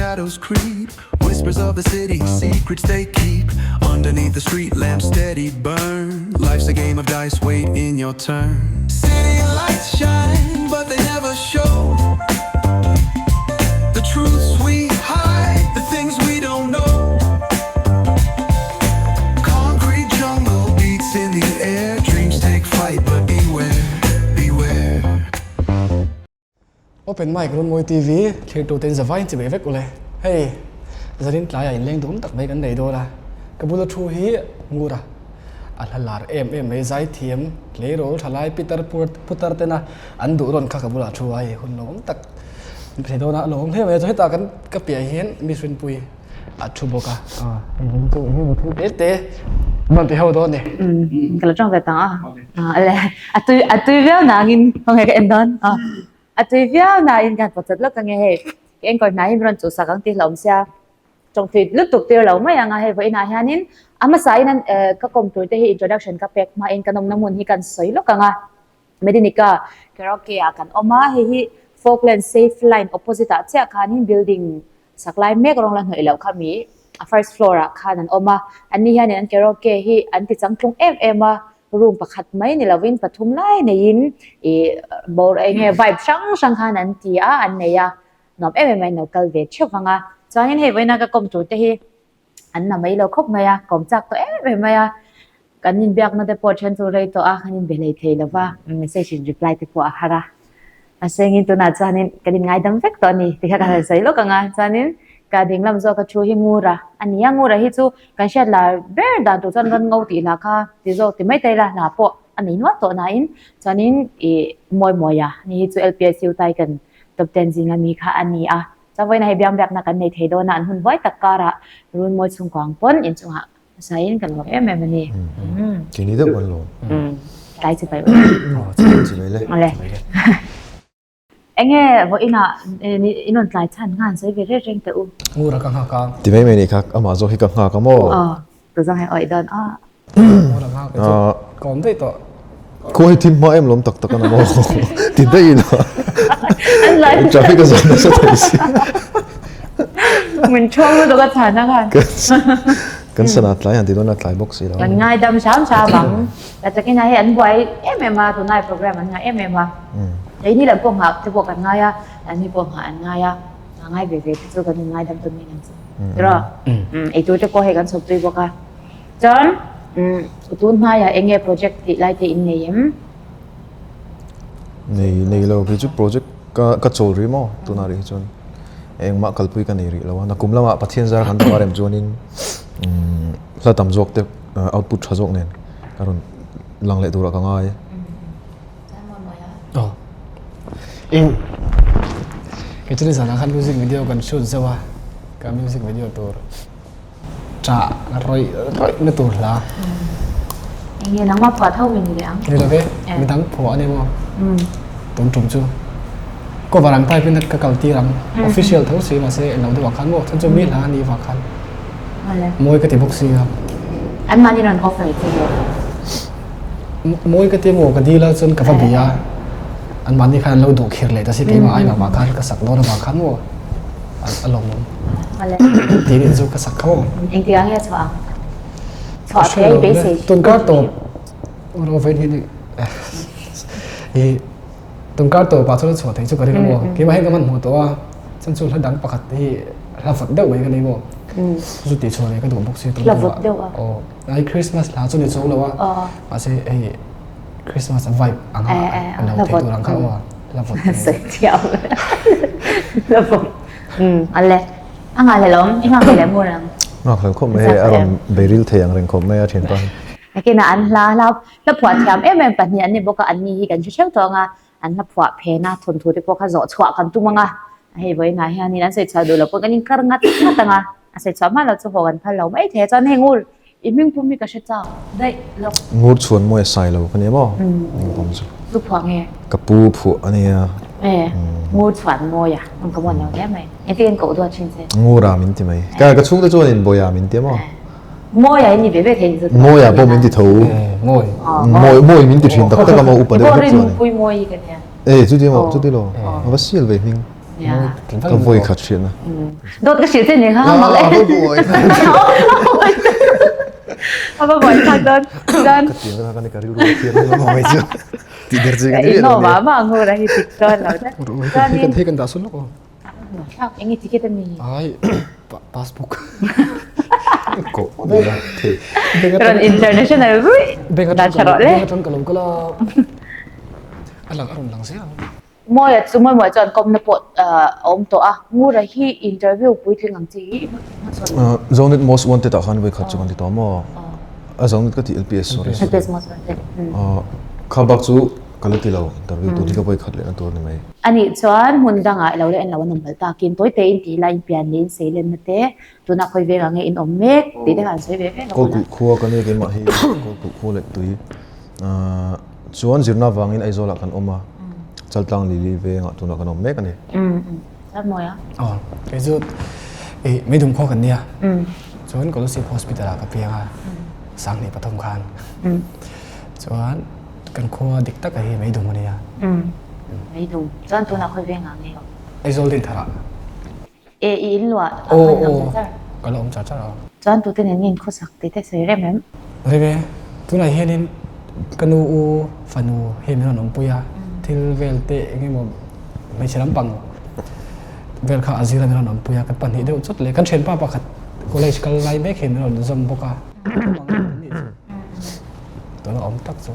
Shadows creep, whispers of the city, secrets they keep. Underneath the street lamps steady burn. Life's a game of dice, wait in your turn. City lights shine, but they never show the truths we hide, the things we don't know. Concrete jungle beats in the air, dreams take flight, but beware, beware. Open mic Runmawi TV thirtu ten zavai in chibei vek ule. Hei zanin tlaiah inleng dum tak mai kan nei dawn a, ka bula thu hi Ngura a hla lar em em mai zaithiam tleirawl thalai pitar putar tena an duh rawn kha ka bulah thu a hei hun lawm tak min pe thei dawn a, a lawm hle mai a chuan hetah kan ka piah hian Mihrinpui a thu bawk a, hei chu thil te te an rawn ti ho dawn a ni. Ka lo tawng ve tang a, a tui a tui viau nangin khawnge ka en dawn a tui viau nain ka han pawt lawk ange hei ka enkawl hna hi min rawn chhuhsak ang tih hlauhawm sia tawng tui lutuk tir lo mai ang a hei vawiinah hianin a hmasain an ka kawm tur te hi introduction ka pek hmain kan awmna hmun hi kan sawi lawk ang a. Medinica karaoke ah kan awm a, hei hi Falkland Safe Line opposite ah chiah khanin building sak lai mek rawng la hnawih loh kha mi a first floor ah khan an awm a, an ni hianin an karaoke hi an ti changtlung em em a, room pakhat mai ni lovin pathum lai neiin ih bawr eng nge vibe hrang hrang khan an ti a an nei a, nuam em em mai an lo kal ve theuh vang a, chuanin hei vawiina ka kawm tur te hi an na mai lo khawp mai a, kawm chak tawh em em mai a, kan inbiakna te pawh then chu rei tawh a, kan inbe hlei thei lo va, message in reply te pawh a har a, a sengin tunah chuanin kan inngaidam vek tawh a ni tih kha ka han sawi lawk ang a, chuanin ka dinglam zawk a thu hi Ngura a ni a, Ngura hi chu kan hriat lar ber dan tur chuan rawn ngo tih lah kha ti zawk ti mai ta ila hna pawh a nei nual tawh nain chuanin ih Mawimawia ni hi chu LPSU Taikan top ten zinga mi kha a ni a. Chuan vawiin hei biang biakna kan nei thei dawn a, an hun buai tak karah Runmawi chhungkua ang pawn inchungah hmasain kan lawm em em a ni. Keini deuh kan lawm. Tlai chi pai ule. Tlai chi pai le. Awle. Enge vawiinah in rawn tlai chhan nghan sawi ve reng reng teh u. Ngura ka nghak a. Ti mai mai nih kha amah zawk hi ka nghak a maw? Aw, tu zawng hei awih dawn a. Ngura nghak chu ka awm daih tawh. Khawi thim hma em lawm tak tak a na maw? Ti daih ila. Traffic a zawh nasa thei si. Min thuang lutuk a chhan a khan. Kan sana tlai han ti dawn a tlai bawk si lo. Kan ngaidam hram hram ang. La takin a hei an buai em em a, tunlai program an ngah em em a. Keini lam pawh nghah te pawh kan ngai a, anni pawh nghah an ngai a. Ngai ve ve te chu kan inngaidam tawn mai ang chu. Tiraw? Eitur te pawh hei kan chhawp tui bawk a. Chuan tun hmaiah eng nge project tih lai te in nei em? Nei nei lo kei chu project ka ka chawl rih maw tunah rih hi chuan engmah kalpui ka nei rih lo a nakum lamah Pathian zar kan dawh a rem chuanin hla tam zawk te output tha zawk nen ka rawn lang leh turah ka ngai. Aw eng kei chu nizanah khan music video kan shoot zauh a ka music video tur. Ṭah rawih rawih na tur hla. Enge nangmah phuah tho min ni ang? Ni lo ve, midang phuah a ni maw? Tun tum chu cover ang type in ka kal tir ang. Official tho si mahse eng lo deuh ah khan maw chuan chu mi hla a nih vang khan mawi ka ti bawk si a. An mahni rawn offer che maw? Mawi ka ti maw ka dil a chuan ka va bih a, an mahni khan an lo duh khir leh ta si keimah ai mah mah khan ka sak dawn avang khan maw a lawmawm. Tih nih chu ka sak kho. Engti ang nge chhuah ang? Chhuah thei ai beisei. Tunkar tawp ro vein hi ni i tunkar tawp ah chuan chhuah thei chu ka ring a maw. Keimah hian ka hman hmuh tawh a, chuan chu hla dang pakhat hi hla vawt deuh mai ka nei maw. Chu tih chhuah leh ka duh bawk si Hla vawt deuh a. Aw, ai Christmas hla chu ni chuang lo a. Mahse hei Christmas vibe ang a lo thei tur ang kha aw. Hla vawt. Sawi thiam. Hla vawt. Umm ale a nghah hlel awm i nghak hlel em ngur ang. Nghak hlel khawp mai hei a rawn bei ril thei ang reng khawp mai a thianpa hi. Nakinah an hla hla hla phuah thiam em em pahnih an ni bawk a an ni hi kan hre theuh tawh ang a an hla phuah phen a thawnthu te pawh kha zawh chhuah kan tum ang a hei vawiinah hianin an sawi chhuah duh loh pawh kan inkar ngat ngat ang a a sawi chhuah hma loh chu haw kan phal lo mai thei a chuan hei ngur I hming pum hi ka hre chak daih lo. Ngur chhuan mawi a sai lo ka nia maw? Hming pum chu. Tu phuah nge? Ka pu phuah a nia. E, ngur chhuan mawi a, ang ka muan lo hle mai. Engtin nge koh duat thin che? Ngur a min ti mai. Ka ka chhungte chuan in Bawia min ti a maw? Mawi a in ni ve ve thei chu. Mawi a pawh min ti tho. Mawi. Mawi mawi min ti thin tak tak a maw upa deuh hlek chuan. Pui mawi ka nia. E, chuti maw chuti lo. A va sial ve hming. Ka vawi khat hriatna. Dawt ka hrilh che ni kha mak e. A va buai thlak dawn. Chuan. Ka tiang ka kha ka rilru a thiam em mai chu. Ti der chi ka ni lo. Inno mah mah ang hura hi tik dawn lo te. Chuan hei kan dah sawn lawk aw. Thlak eng i ticket a mi? Ai passbook. Ko ni la thei. Ron international rui. Dan tha rawh le. Bank atang ka lo kal a. A lang a rawn lang zel ang. Mawia chu Mawimawia chuan kawmna pawh a awm tawh a, Ngura hi interview puitling ang chi hi hmachhawn. Zonet Most Wanted ah khan vawikhat chu kan ti tawh maw? A Zonet ka ti LPS sorry. LPS Most Wanted. Kha bak chu ka la ti lo interview tur hi ka vawikhat lehna tur a ni mai. Anih chuan hmun dangah lo la en lo an awm palh takin tawi te in tih lai in pian leh in sei lenna te tunah khawi vengah nge in awm mek tih te kha an sawi ve ve lawk a. Kawlkulh khua ka nia keimah hi Kawlkulh khua leh tui. Chuan zirna avangin Aizawlah kan awm a, Chaltlang Lili vengah tunah kan awm mek a ni. Chuan mawi a? Aw, kei chu ih Meidum khua kan nia. Chuan Kolasib Hospital ah ka piang a, Sanghnih pathum khan. Chuan kan khua dik taka hi Meidum a nia. Meidum. Chuan tunah khawi vengah nge awm? Aizawl Dintharah. E i in luah a khan awm char char. Ka la awm char char a. Chuan tute nen nge in khawsak tih te sawi rem em? Rem e, tunah hianin ka nu u fanu hi min rawn awmpui a, thil vel te eng emaw hmeichhe lampang vel kha a zir a min rawn awmpui a, kan pahnih deuh chawt leh kan thianpa pakhat college kal lai mek hi min rawn zawm bawk a, tuna awm tak chu.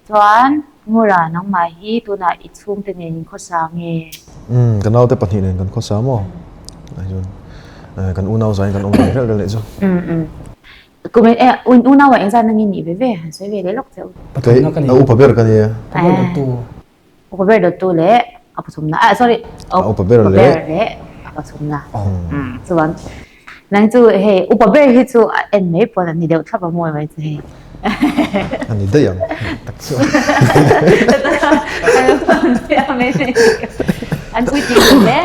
Chuan, Ngura, nangmah hi tunah i chhungte nen in khawsa nge? Umm, ka naute pahnih nen kan khawsa maw? Ai chuan, kan unau zain kan awm ve rel rel leh chu. Umm, umm. Kum in, eh, unau ah engzat nangin nih ve ve? Han sawi ve leh lawk che u. Pathumna ka ni. A upa ber ka ni e. Upa ber dawttu. Upa ber dawttu leh a pathumna, ah sorry, a upa ber leh a pathumna. Umm, chuan. Nang chu hei upa ber hi chu a en mai pawn an ni deuh thlap a mawi mai chu hei. A ni daih ang tak chu. An pui tih tum e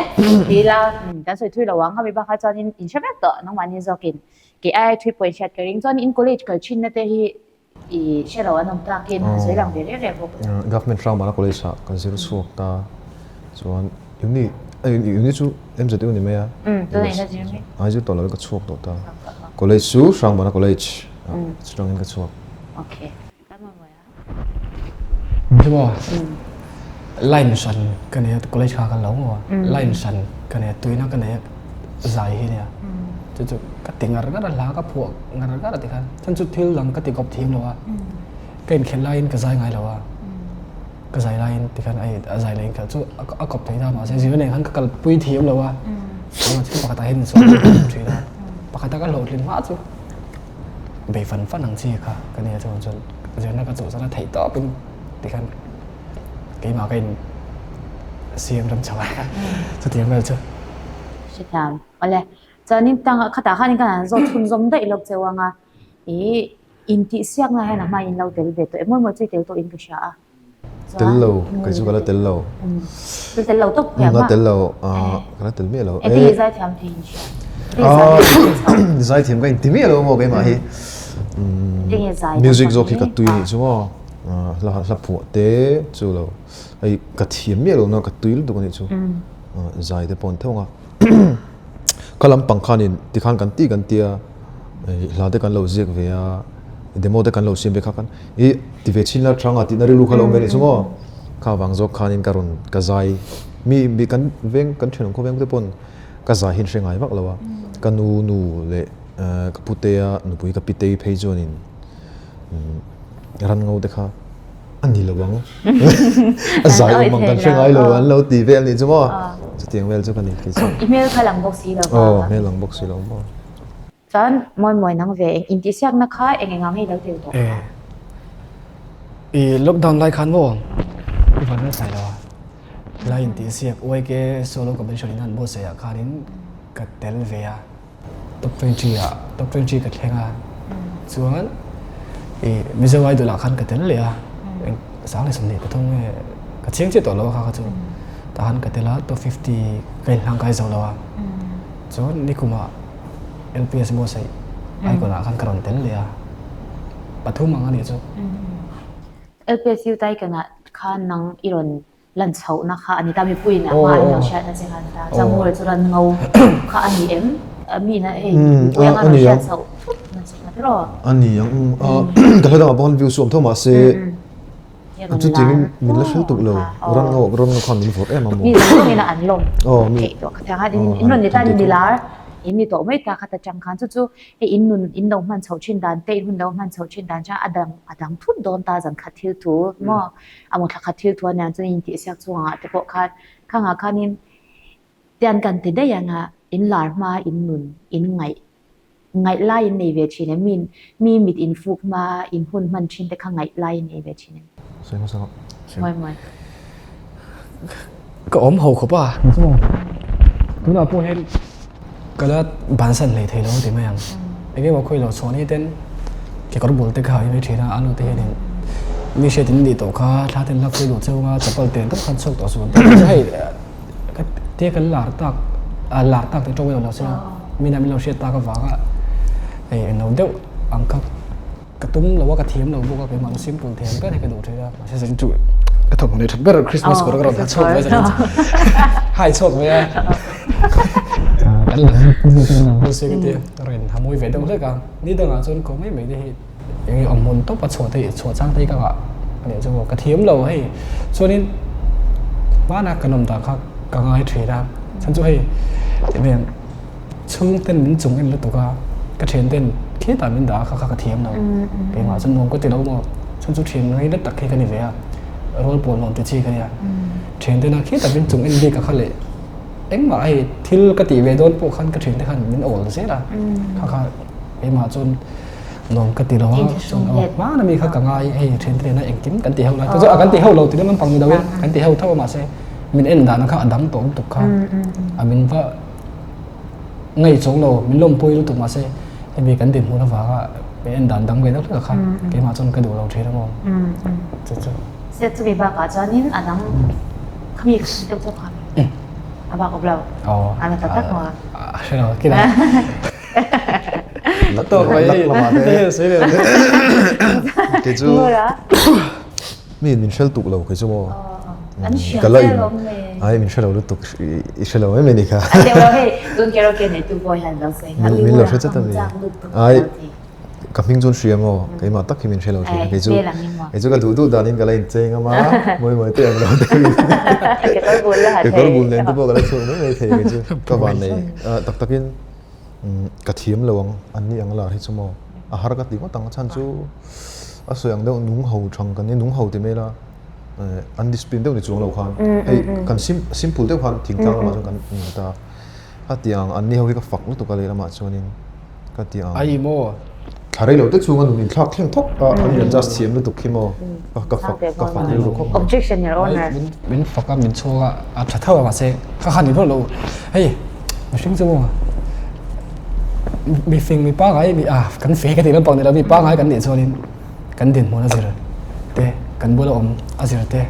ti ila kan sawi thui lo ang khami bakah chuanin in hre vek tawh nangmahni zawkin kei ai thui pawh in hriat ka ring chuan in college kal thinna te hi I hre lo an awm takin a sawi lang ve reng reng bawk. Government Hrangmana College ah kan zir chhuak ta chuan uni uni chu MZU ni mai a. Tunah in la zir mek. Ai zir tawh lo in ka chhuak tawh ta. College chu Hrangmana College ah chutangin ka chhuak. Okay. Kan mamawh a. Chu line hran ka nei a college kha ka lo maw line hran ka nei a tuina ka nei a zai hi nia chu chu ka ti ngar ngar a hla ka phuah ngar ngar a tikhan chuan chu thil dang ka ti kawp thiam lo a ka inkhelh laiin ka zai ngai lo a ka zai laiin tikhan a a zai leh inkhelh chu a kawp thei ta mahse zir nen khan ka kalpui thiam lo a chuan thil pakhatah hian insawn ka tum thin a pakhatah ka hlawhtlin hma chu bei fan fan ang chi kha ka nia chuan chuan zirna ka chawhsan a theih tawpin tikhan keimah ka in siam ram chho a chutiang vel chu. Hrethiam awle chuanin tangah khatah khanin kan han zawt chhunzawm daih lawk cheu anga ih intihsiakna hian a hmain lo tel ve tawh em mawi mawi chu i tel tawhin ka hria a. Tel lo kei chu ka la tel lo. Ka tel lo tawp hmiah mah. Ka tel lo ka la tel miah lo. Eti hi zaithiam thei in hria. Zaithiam ka inti miah lo maw keimah hi. Music zawk hi ka tui nih chu maw. Hla hla phuah te chu lo hei ka thiam miah lo na ka tui lutuk anih chu. Zai te pawh an theuh ang a. Kha lampang khanin tikhan kan ti kan tia hla te kan lo ziak ve a demo te kan lo siam ve kha khan i ti ve chhin la thanga tihna rilru kha lo awm ve anih chu maw kha vang zawk khanin ka rawn ka zai mi mi kan veng kan thenawm khawveng te pawn ka zai hi an hre ngai vak lo a ka nu nu leh ka putea nupui ka pitei phei chuanin ran ngo te kha A ni lo ang. A zai awm ang kan hre ngai lo an lo ti vel nih chu maw. Chutiang vel chu ka ni kei chu. I hmel kha lang bawk si lo va. Aw hmel lang bawk si lo maw. Chuan mawi mawi nang ve eng intihsiakna kha eng eng ang nge i lo tel tawh kha? I lockdown lai khan maw i van nasa lo a. Lai intihsiak YK solo competition in an buatsaih ah khanin ka tel ve a. Top 20 ah top 20 ka thleng a chuan i Mizo Idol ah khan ka tel leh a eng sang leh 23 nge ka chiang chiah tawh lo a kha kha chu tah khan ka tel a top 50 ka inhlang kai zo lo a chuan nikum ah LPS buatsaih icon ah khan ka rawn tel leh a pathum ang a nih chu. LPS Youth Icon ah khan nang i rawn. Lan chhohna kha a ni ta, mipuiin a hma in lo hriatna che kha a ni ta. Changur chu ran ngo kha a ni em? Mi ina hei mipui anga rawn hriat chhoh thut na che kha tiraw? A ni ang, ka hla dangah pawh khan views chu awm tho mahse chutiangin min la hrilh tuk lo, ran ngo ran ngo khan min vawrh em a maw? Mi zawng zawngin a an lawm theih tawh kha tiang khan in rawn ni ta ni lar in ni tawh mai ta kha ta chang khan chu chu hei in nun in lo hman chhoh thin dan te in hun lo hman chhoh thin dan chuan a dang a dang thut dawn ta zan khat thil thu maw? A maw thla khat thil thu ania chuan intihsiak chungah te pawh khan khangah khanin tian kan ti daih ang a, in lar hma in nun in ngaih ngaih lai in nei ve thin em? Mi mi mit in fuk hma in hun hman thin te kha ngaih lai in nei ve thin em? Sawi hmasa rawh. Mawi mawi. Ka awm ho khawp a, tunah pawh hian ka la bansan hlei thei lo ti mai ang. Eng emaw khawi lo chhuah ni ten kekawr bul te kha a mai thin a, a nu te hianin mi hriat in nih tawh kha thla ten lak pui duh cheu anga chapal ten tawp khan chhuak tawh suh ang tih hei ka tia kan lar tak a lar tak te tawng lo sia mina min lo hriat tak avanga hei englo deuh ang kha Ka tum lo a, ka thiam lo bawk a, keimah chu simple thiam ber hi ka duh thin a, mahse zan chu ka thawmhnaw nei that ber Christmas kawr ka rawn ha chhuak mai zan chu hai chhuak mai a kan la se ka tia ka rawn ha mawi ve deuh hlek a, ni dangah chuan ko mai mai te hi eng nge awm hmun tawp a chhuah te chhuah chang te hi ka ngah a nih chu maw ka thiam lo hei chuanin hmanah kan awm dan kha ka ngai thin a chhan chu hei eng nge Chhungten min chung en lutuk a, ka thianten khitah min dah a kha kha ka thiam lo. Keimah chuan nuam ka ti lo maw? Chhan chu thian ngai let tak hi ka ni ve a, rual pawl nuam ti chi ka nia. Thianten a khitah min chung en bik a kha leh engmah hei thil ka tih ve dawn pawh khan ka thiante khan min awl zel a, kha kha keimah chuan nuam ka ti lo a, chuan aw hmana mi kha ka ngai hei thiante nena engkim kan ti ho lai te chu a kan ti ho lo ti lampang ni lo in kan ti ho tho a mahse min en dan kha a dang tawh lutuk kha a min va Ngaih chawng lo, min lawmpui lutuk mahse hemi kan dinhmun avanga min en dan dang ve deuh hlek a kha keimah chuan ka duh lo thin emaw chu chu. Set chumi bakah chuanin a dang khami deuh chauh kha a bak awm lo, a la ta tak maw? A hre lo, kila tawk mai hei sawi leh kei chu mi min hrel tuk lo kei chu maw. An hria che alawm le. Ai min hre lo lutuk i hre lo em em ni kha. A deuh lo hei tun karaoke nei tu pawh hian lo sawi nghal. Min lo hre chat a mi. Ai ka hming chuan hria maw keimah tak hi min hre lo thin kei chu kei chu ka duh duh danin ka la incheng a ma mawi mawi te ang lo te Kekawr bul la ha thei. Kekawr bul nen te pawh ka la chhuak mai mai thei kei chu ka van nei tak takin ka thiam lo ang an ni ang lar hi chu maw a har ka ti ngawt ang chhan chu a sawi ang deuh nung ho thang kan ni nung ho ti mai la. an discipline deuh ni chuang lo khan hei kan simple deuh khan thingtlang lamah chuan kan ni ta ka ti ang an ni ho hi ka fak lutuk a lehlamah chuanin ka ti ang ai maw thla rei lo te chhunga nun inthlak thleng thawk a an in adjust thiam lutuk khi maw ka fak ka fak rilru khawp mai objection your honor min fak a min chhuak a a tha tho a mahse kha khan ni ber lo hei mihring chu maw mifing mi pangai mi a kan fe ka ti lampang ni lo mi pangai kan nih chuanin kan dinhmun a zir te, kan bula awm a zir te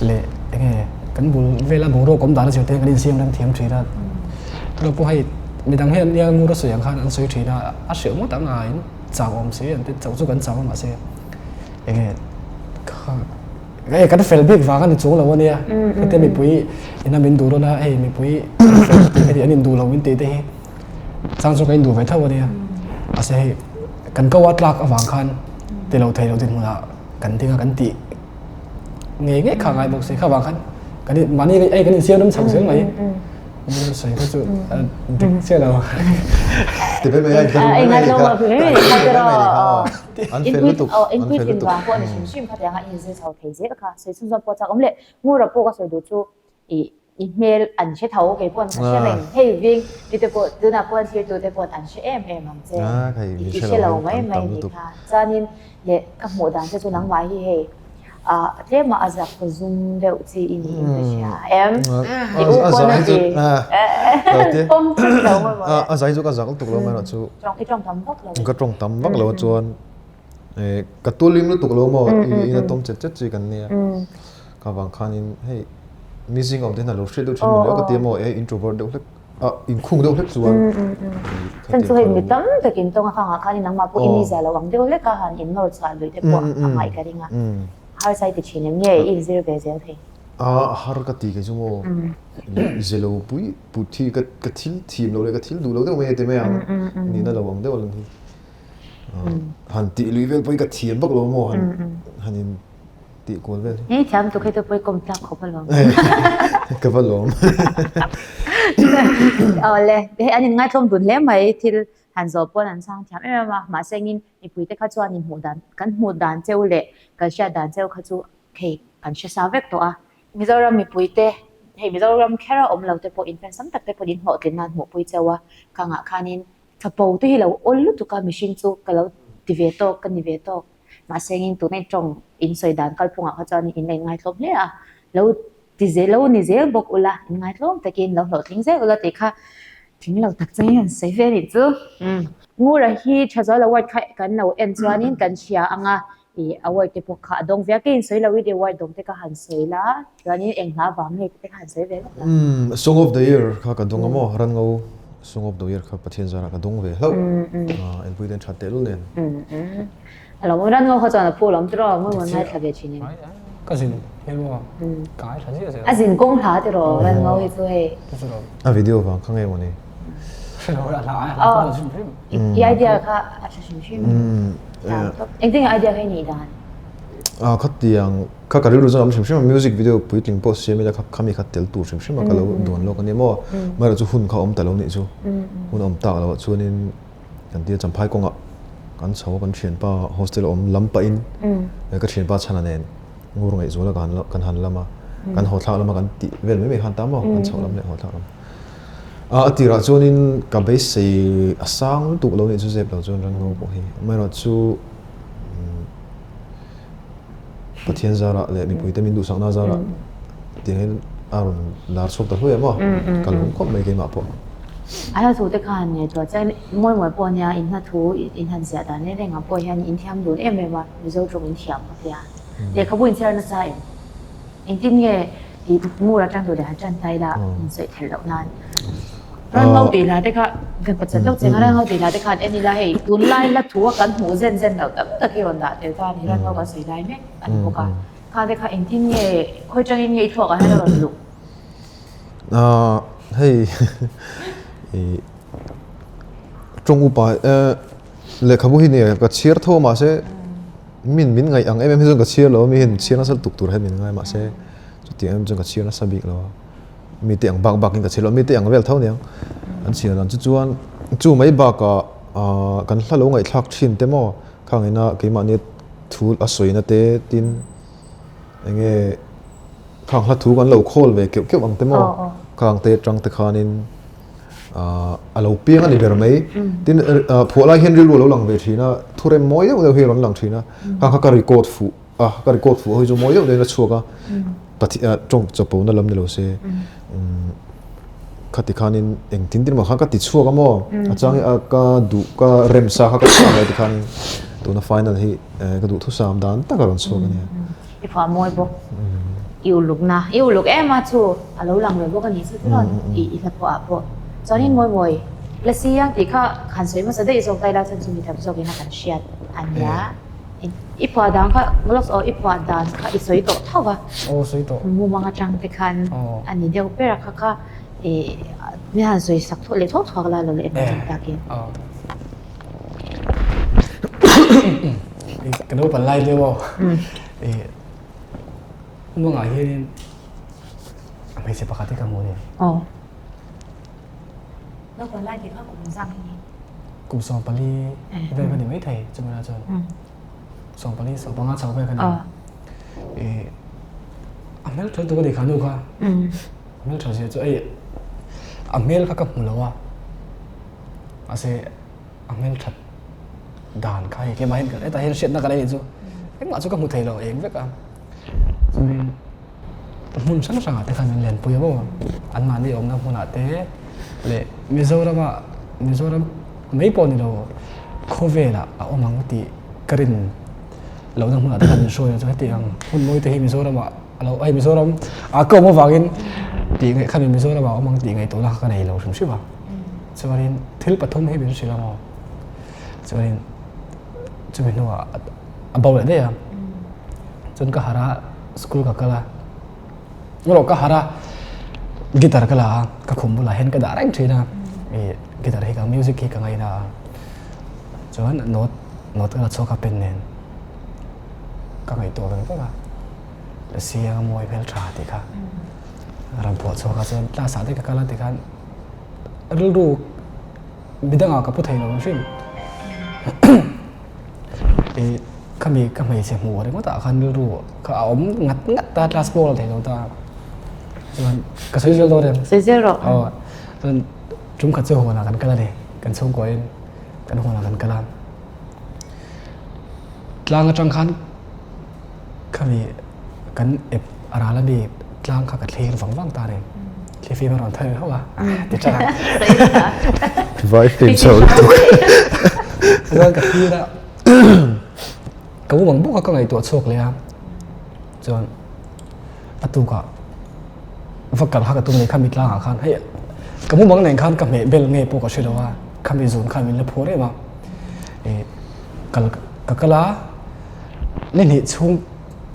leh eng nge kan bul vela boruak awm dan a zir te kan insiam rem thiam thin a. Tunah pawh hei midang hian nia ngur a sawi ang khan an sawi thin a, a hrilh ngawt ang a in chau awm si an ti chauh chu kan chau a mahse eng nge kha hei kan fel bik vang a ni chung lo a nia hetia mipui ina min duh rawn a hei mipui fel heti an induh lo min tih te hi Chang chu ka induh ve tho a nia. Mahse hei kan ko a tlak avang khan ti lo thei lo dinhmunah kan ding a kan tih ngei ngei kha ngai bawk si. Kha vang khan kan in mahni hei kan insiam ram chho zel mai. Min sawi kha chu dik chiah lo. Ti mai mai a inthla mai mai kha. An fel lutuk. In puitling vang pawh ni hrim hrim kha tiang a inzir chho thei zel kha. Sawi chhunzawm pawh chak awm leh Ngura pawh ka sawi duh chu i I hmel an hre tho, kei paw'n ka hre reng. Hei ving mi te pawh tunah paw'n thirtu te paw'n an hre em em ang che. I hre lo mai mai ni kha. Chuanin leh ka hmuh dan che chu nangmah hi hei ah tlema a zak zum deuh chi i niin ka hria em? I u pawn a ti. Pawm thut lo maw maw le. A zai chu ka zak lutuk lo mai erawh chu. I tawng tam vak lo. Ka tawng tam vak lo chuan ka tulim lutuk lo maw i ina tawng chet chet chi kan nia. Ka vang khanin hei mi zing awm te hian a lo hriat deuh thin maw le ka ti a maw e introvert deuh hlek a inkhung deuh hlek chuan Chan chu hei mi tam tak in tawng a khangah khanin nangmah pawh i mizia lo ang deuh hlek a han in nawr chhuah lui te pawh a ngaih ka ring a harsa i ti thin em nge i inzir ve zel thei. A har ka ti kei chu maw zelo pui put hi ka ka thil thiam lo leh ka thil duh lo deuh mai a ti mai ang nihna lo ang deuh a lang hi. Han tih lui vel pawh hi ka thiam vak lo maw han han in tih kual vel hi. Ni thiam tuk hei te pawh i kawm tlak khawp alawm. Ka va lawm. Awle hei an in ngaitlawm dun hle mai thil han zawh pawn an chhang thiam em em a mahse engin mipui te kha chuan in hmuh dan kan hmuh dan cheu leh kan hriat dan cheu kha chu hei kan hre sa vek tawh a. Mizoram mipui te hei Mizoram kher a awm lo te pawh in fan sam tak te pawh in hlawhtlin nan hmuhpui cheu a kangah khanin Chapo te hi lo awl lutuk a, mihring chu ka lo ti ve tawk, ka ni ve tawk. Mahse engin tuna i tawng in sawi dan kalphungah kha chuan in la inngaitlawm hle a, lo ti zel lo ni zel bawk ula, inngaitlawm takin lo hlawhtling zel ula tih kha tling lo tak changin an sawi ve a nih chu. Ngura hi Thazual Award kha kan lo en chuanin kan hria ang a, Ih award te pawh kha a dawng ve a, kei in sawi lo in award dawng te ka han sawi la, chuanin eng hla vang nge tih te ka han sawi ve lawk la. Umm song of the year kha ka dawng a maw, Ranngo song of the year kha Pathian zarah ka dawng ve hlauh, enpui ten that tehlul nen. Umm a lawm awm, Ranngo kha chuan a phu lawm tiraw, mawi mawi ngaithla ve thin em. Ka zin hian maw ka ngaithla ziah zel. A zin kawng hla tiraw Ranngo hi chu hei. A video vang kha nge maw ni. Hre lo a hla a hla kha hrim hrim. I idea kha a tha hrim hrim. Engtin nge idea kha i neih dan? Ah khatiang kha ka rilru chuan a awm hrim hrim a, music video puitling pawh siam ila kha khami kha tel tur hrim hrim a ka lo duan lawk a nia maw. Amaherawhchu chu hun kha a awm ta lo nih chu. Hun a awm tak loh ah chuanin kan tia Champhai kawngah kan chho a kan thianpa hostel a awm lam pahin ka thianpa chhana nen ngur ngaihzuala kan han lam a, kan haw thlak lama kan tih vel mai mai khan ta maw kan chhoh lam leh haw thlak lam. A tirah chuanin ka beisei a sang lutuk lo nih chu zep lo chuan Rango pawh hi. Amaherawhchu Pathian zarah leh mipuite min duhsakna zarah tiang hian a rawn lar chhuak ta hluai a maw? Ka lawm khawp mai keimah pawh. A hla thu te khan ngaihtuah chian mawi mawi pawh ania in hla thu in han ziah dan reng rengah pawh hian in thiam dun em em a, Mizo tawng in thiam ka tia. Lehkhabu in chhiar nasa em? Engtin nge tih ngur atang duh leh han tan ta ila in sawi theih loh nan. Ran ngo tih hla te kha kan pachat deuh cheng a, ran ngo tih hla te khan en ila hei tunlai hla thu a kan hmuh zen zen loh tam tak hi rawn dah tel ta a ni, ran ngo kan sawi lai mek a ni bawk a. Kha te kha engtin nge khawi tangin nge i thluak ah hian a rawn luh? Ahh hei tawng upa lehkhabu hi nia ka chhiar tho a mahse Min min ngaih ang em em hi chuan ka chhiar lo a, mi hian chhiar nasa lutuk tur hian min ngai mahse chutiang em chuan ka chhiar nasa bik lo a, mite ang bak bakin ka chhiar lo a, mite ang vel tho aniang an chhiar dan chu chuan chu mai bakah ahh kan hla lo ngaihthlak thin te maw khang ina keimahni thu a sawina te tin eng nge khang hla thu kan lo khawl ve keuh keuh ang te maw khang te atang te khanin. a lo piang a ni ber mai. Tin, phuah lai hian rilru a lo lang ve thin a, thurem mawi deuh deuh hi a rawn lang thin a. Kha kha ka record fuh a, ka record fuh ho hi chu mawi deuh deuhin a chhuak a. Pathian tawng chawpona lam ni lo se, khati khanin engtin tin emaw khan ka ti chhuak a maw? A chang hi ka duh ka rem sa kha ka chhuak leh tikhanin tuna final hi ka duhthusam dan tak a rawn chhuak a nia. I phuah mawi bawk. I uluk na, i uluk em a chu a lo lang ve bawk a nih chu tirawn i i hla pawh ah pawh. Chuanin mawi mawi la si ang tih kha han sawi hmasa daih zawk ta ila chuan chu mi tam zawkin a kan hriat a nia. I phuah dan kha Molox aw i phuah dan kha i sawi tawh tho va. Aw sawi tawh. Mumang atang te khan a ni deuh ber a kha kha i mi han sawi sak thawh leh thawk thawk la lo leh en takin. Ka naupan lai deuh aw. Umangah hianin a hmeichhe pakhat hi ka hmu a ni. Aw. Naupan lai tih kha kum zang hi ni. Kum 14 vel ka ni maithei chumi lai chuan. 14, 15 chho vel ka ni. A hmel tha lutuk a ni kha nu kha. A hmel tha zia chu ei a hmel kha ka hmu lo a. Mahse a hmel that dan kha hei keimah hian hetah hian hriatna ka nei anih chu engmah chu ka hmu thei lo eng vek a chuanin hmun hrang hrangah te khan min lenpui a maw anmahni awmna hmunah te leh Mizorama Mizoram mai pawh ni lo khawvelah a awm ang tih ka rin lohna hmunah te khan min hruai a chu heti ang hun mawi te hi Mizoramah a lo hei Mizoram ah ka awm avangin tih ngaih kha Mizoramah a awm ang tih ngaihtuahna kha ka nei lo hrim hrim a. Chuanin thil pathum hi min hrilh ang aw. Chuanin chumi hnuah a bo leh daih a. Chuan ka harh a, school ka kal a. Erawh ka harh a, guitar ka la a, ka khum bulah hian ka dah reng thin a, ih guitar hi ka music hi ka ngaina a, chuan note note ka la chhuak a pen nen ka ngaihtuah veng veng a, Lasi a mawi hmel tha tih kha rawn phuah chhuak a, chuan class ah te ka kal a tikhan rilru midangah ka pu thei lo hrim ih khami ka hmeichhe hmuh ringawt ah khan rilru kha a awm ngat ngat ta class pawh la thei lo ta chuan ka sawi zel dawn em sawi zel rawh aw chuan tum khat chu huanah kan kal a ni kan chhungkua in kan huanah kan kal a tlang atang khan Khami kan ep a ral ami tlang kha ka thlir vang vang ta reng. Thli fim a rawn thar hauh a, ti tang a. Vai fim chho lutuk. Chuan ka thlir a, ka mumang bawk a ka ngaihtuah chhuak leh a. Chuan a tukah va kal kha ka tum leh khami tlangah khan hei ka mumang nen khan ka hmeh bel nge pawh ka hre lo a, khami zun khan min la phuar em a. Kal ka kal a. Ni hnih chhung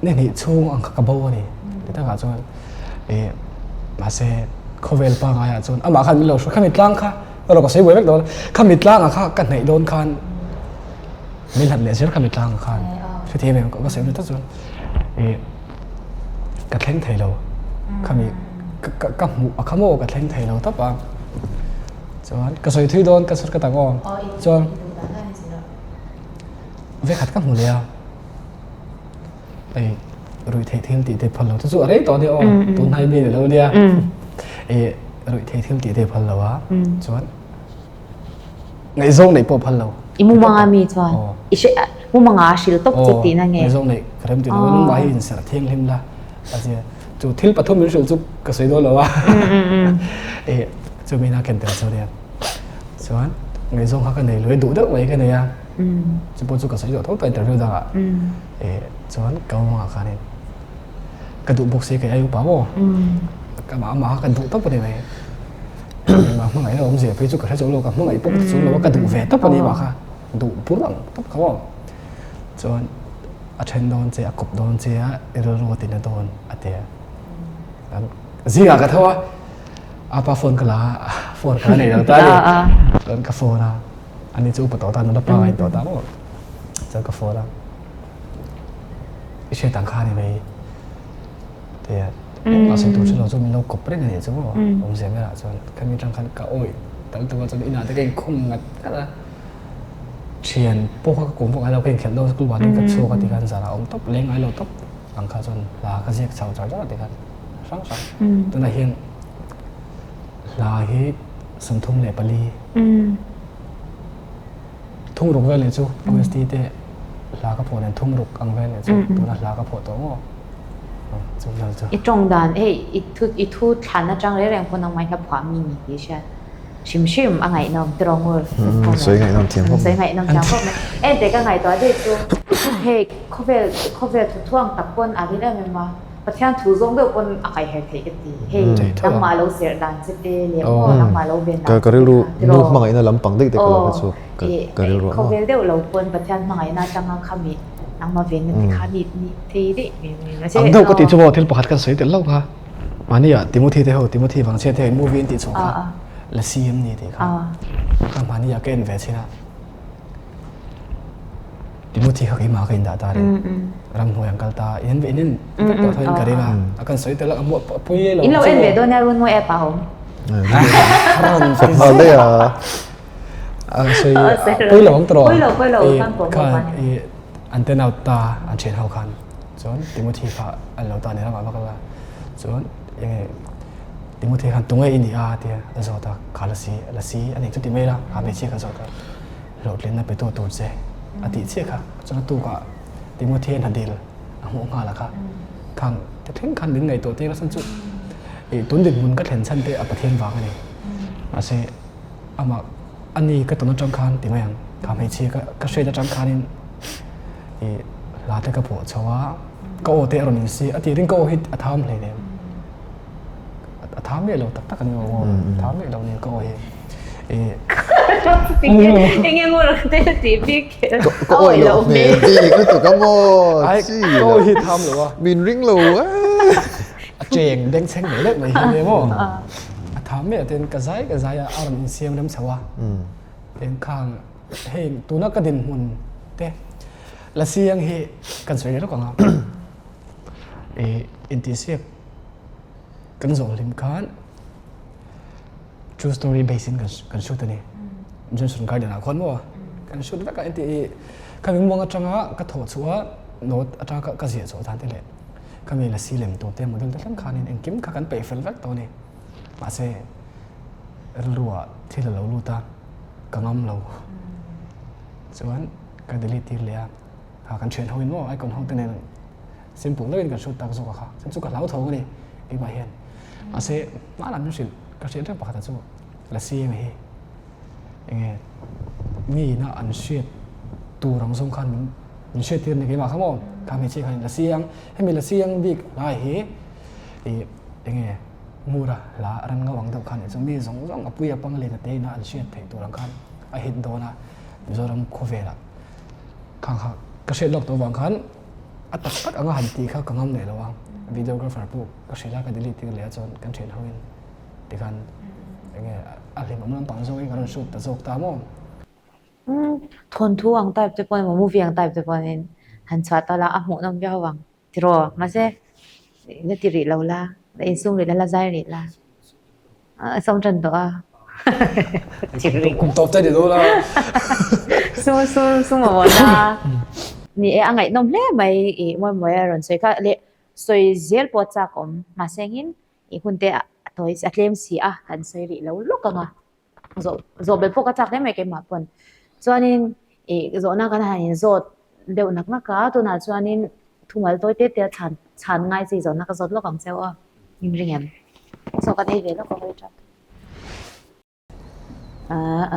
ni hnih chhung ang kha ka bo a ni ti takah chuan ih mahse khawvel pangngai ah chuan amah khan min lo hruai khami tlang kha erawh ka sawi buai vek dawn khami tlang ah kha ka hnaih dawn khan min hlat leh zel khami tlang ah khan hrethiam em ka sawi tak chuan ih ka thleng thei lo khami ka ka hmuh a kha maw ka thleng thei lo tawp a chuan ka sawi thui dawn ka sawi ka tak aw chuan. Vekhat ka hmu leh a, hei ruih theih thil tih te phal lo te chu a rei tawh nia aw, tun hnai mi ni lo nia, ih ruih theih thil tih te phal lo a, chuan ngaihzawng neih pawh phal lo. I mumanga mi chuan i hre mumanga a hrilh tawp chu tihna nge? Ngaihzawng neih ka rem tih lo, nangmah hi inserh thianghlim la a tia, chu thil pathum min hrilh chu ka sawi dawn lo a, ih chumi ina ken tel chu nia, chuan ngaihzawng kha ka nei lui duh deuh mai ka nei a. Chu pawh chu ka sawi zawh tho ta interview dangah eh chuan ka awmangah khanin ka duh bawk si kei ai upa maw ka mah amah kha ka duh tawp a ni mai engmah hmangaih na awmzia phei chu ka hre chuang lo ka hmangaih pawh ka ti chuang lo a ka duh ve tawp a ni mah kha duh bur ang tawp kha maw chuan a then dawn che a kawp dawn che a i rilru a tina dawn a ti a zingah ka tho a apa phone ka la a phone ka la nei lo ta a ni chuan ka phone a. Ani chu upa tawh ta nula pangai tawh ta maw chuan ka phone a i hriat ang kha ani mai tia engmah sawi tur hrelo chu min lo kawp reng ani chu maw awmzia berah chuan khami atang khan ka awih tal tuk a chuan inah te ka inkhawm ngat ngat a thian pawh kha ka kum vak ngailo ka inkhelh dawn school ban in ka chhuak a tikhan zan ah awm tawp leng ngailo tawp ang kha chuan hla ka ziak chho char char a tikhan hrang hrang tunah hian Hla hi 34 thungruk vel leh chu OST te hla ka phuah nen thungruk ang vel leh chu tuna hla ka phuah tawh maw chu vel chu. I tawng dan hei i thu i thu thlan atang reng reng pawn nangmah hi hla phuah mi ni tih hriat hrim hrim a ngaihnawm tiraw ngur sawi ngaihnawm thiam khawp mai sawi ngaihnawm thiam khawp mai ente ka ngaihtuah daih chu hei khawvel khawvel thuthuang tak pawn a rin em em a. Pathian thu zawng deuh pawn a kaihher theih ka ti. Hei nangmah lo serh dan che te leh maw nangmah lo ven dan che te kha tiraw. Nu hmangaihna lampang daih te ka lo hre chhuak ka rilru ah maw. Khawvel deuh lo pawn Pathian hmangaihna atanga khami nangmah venna te kha ni ni thei daih mai mai. Ang deuh ka tih chu maw thil pakhat kan sawi tel lo kha. Mahni ah Timothy te ho Timothy Vangchhia te ho in movie an tih chhuah kha Lasi em ni tih kha. Kha mahni ah ka en ve chin a. Timothy kha keimah ka indah ta reng ramhnuai an kal ta in in en vek tawh tho in ka ring a a kan sawi tel a a pui lo in lo en ve dawn nia Runmawi app ah awm fak nghal daih a a sawi pui lo ang tawh pui lo pui lo kan pawh khan i an ten out ta an thian ho khan chuan Timothy kha an lo ta ni ramah va kal a chuan enge Timothy khan tunge i nih a tia a zawt a kha lasi lasi a nih chu ti mai la kha hmeichhia kha zawt a hlawhtlinna pe tu tur che a tih chiah kha chuan a tukah Timothy a hnadil a hmuh nghal a kha khang te thleng khan min ngaihtuah tir a chhan chu ih tun dinhmun ka thlen chhan te a Pathian vang a ni mahse amah ani ka tawn atang khan ti mai ang kha hmeichhia ka ka hriat atang khanin ih hla te ka phuah chho a ka aw te a rawn insi a tih ring ka aw hi a tham hleinem. A tha miah lo tak tak a ni aw tha miah lo ni ka aw hi Enge ngur te ti bik ka awi lo hmel bik lutuk a maw chi ka aw hi tham lo a min ring lo a. A cheng bengchheng leh leh mai hi nia maw? A tham mai ah ten ka zai ka zai a, a rawn insiam rem chho a. Tin khang hei tuna ka dinhmun te la siang hi kan sawi leh lawk ang a. Ih intihsiak kan zawh hlim khan true story base in kan shoot a ni. Johnson Garden ah khuan maw kan shoot vek a engti ih khami muang atanga ka thawh chhuah a note atanga ka ziah chhuah dan te leh Khami lasi lem tur te model te thleng khanin engkim kha kan peih fel vek tawh a ni. Mahse rilruah thil a lo lut a, ka ngam lo. Chuan ka delete tir leh a, kha kan thian hoin maw icon ho te nen simple deuhin kan shoot tak zawk a kha. Chuan chu ka hlau tho a ni keimah hian. Mahse hmanah min hrilh ka hriat reng pakhat a chu lasi eng hi enge mi ina an hriat tur ang zawng khan min Min hriat tir ni keimah kha maw? Kha hmeichhia khan la siang, hemi la siang bik hlai hi ih enge Mura hla ran ngau ang deuh khan chu mi zawng zawng a pui a pang len a te ina an hriat theih tur ang khan a hit dawn a, Mizoram khawvelah khang kha ka hriat lawk tawh vang khan a tak tak anga han tih kha ka ngam leh lo a, videographer pawh ka hrilh a ka delete tir leh a chuan kan thian hoin tikhan enge a hlimawm lampang zawngin ka rawn shoot ta zawk ta maw? Thawnthu ang type te pawh emaw movie ang type te pawhin han chhuah ta la a hmuhnawm viau ang tiraw mahse la ti rih lo la la insum rih la la zai rih la a sawm tan tawh a kum tawp te ni dawn a sum sum sum a vawn a ni e a ngaihnawm hle mai ih mawi mawi a rawn sawi kha leh sawi zel pawh a chak awm mahse engin ih hun te a tawi a tlem si a han sawi rih lo lawk ang a. Zawh zawh belh pawh ka chak hle mai keimah pawn. Chuanin ih zawhna kan han inzawt deuh nak nak a, tunah chuanin thumal tawi te te a chhan chhan ngai chi zawhna ka zawt lawk ang che aw, in ring em? Chaw kan ei ve lawk a hawi tap.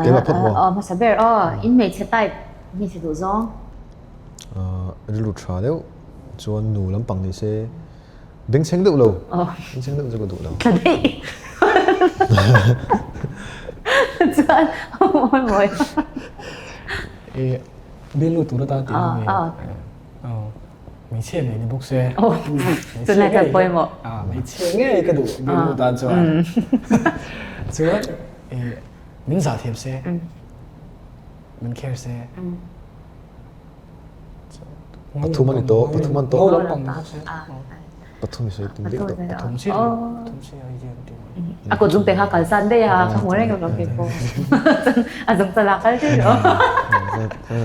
Keimah phawt maw? Aw hmasa ber aw, in hmeichhe type hmeichhe duh zawng. Rilru tha deuh chuan nu lampang ni se. Bengchheng deuh lo. Bengchheng deuh chu ka duh lo. Tla daih. Chuan mawi mawi. E bialnu tur atan tih ang nge. Hmeichhia ngei ni bawk se. Tunlai chuan pawimawh. Hmeichhia ngei ka duh bialnu tan chuan. Chuan min zah thiam se. Min care se. Pathum a ni tawh, pathum an tawh. Pathum i sawi tum daih tawh. Pathum chiah pathum chiah i ziak tum. A kut zung te kha kal san daih a, ka hmu reng lo kei pawh. A zung chala kal daih lo.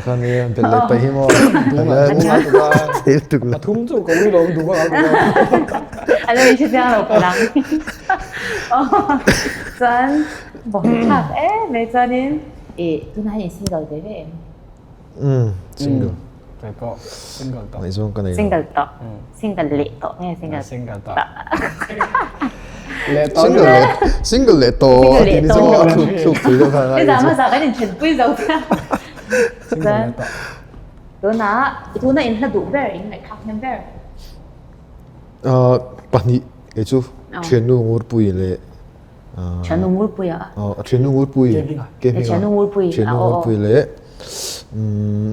Kha ni belh leh paih hi maw. Pathum chu ka ui lo duh a. A lo in hre chiang lo palang. Chuan bawk thlak em mai chuanin i tunah hian i single ve ve em? Umm single. Kei pawh single tawh. Ngaihzawng ka nei lo. Single tawh. Single leh tawh nge single Single tawh. Leh tawh. Single leh single leh tawh. Single leh tawh. A thluk thluk pui deuh kha ngai. Nizan hmasa kan inthenpui zo chiah. Single leh tawh. Tunah tuna in hla duh ber in ngaihthlak hnem ber. Pahnih kei chu thiannu Ngurpui leh Thiannu Ngurpuia. Thiannu Ngurpui. Thiannu Ngurpui. Thiannu Ngurpui leh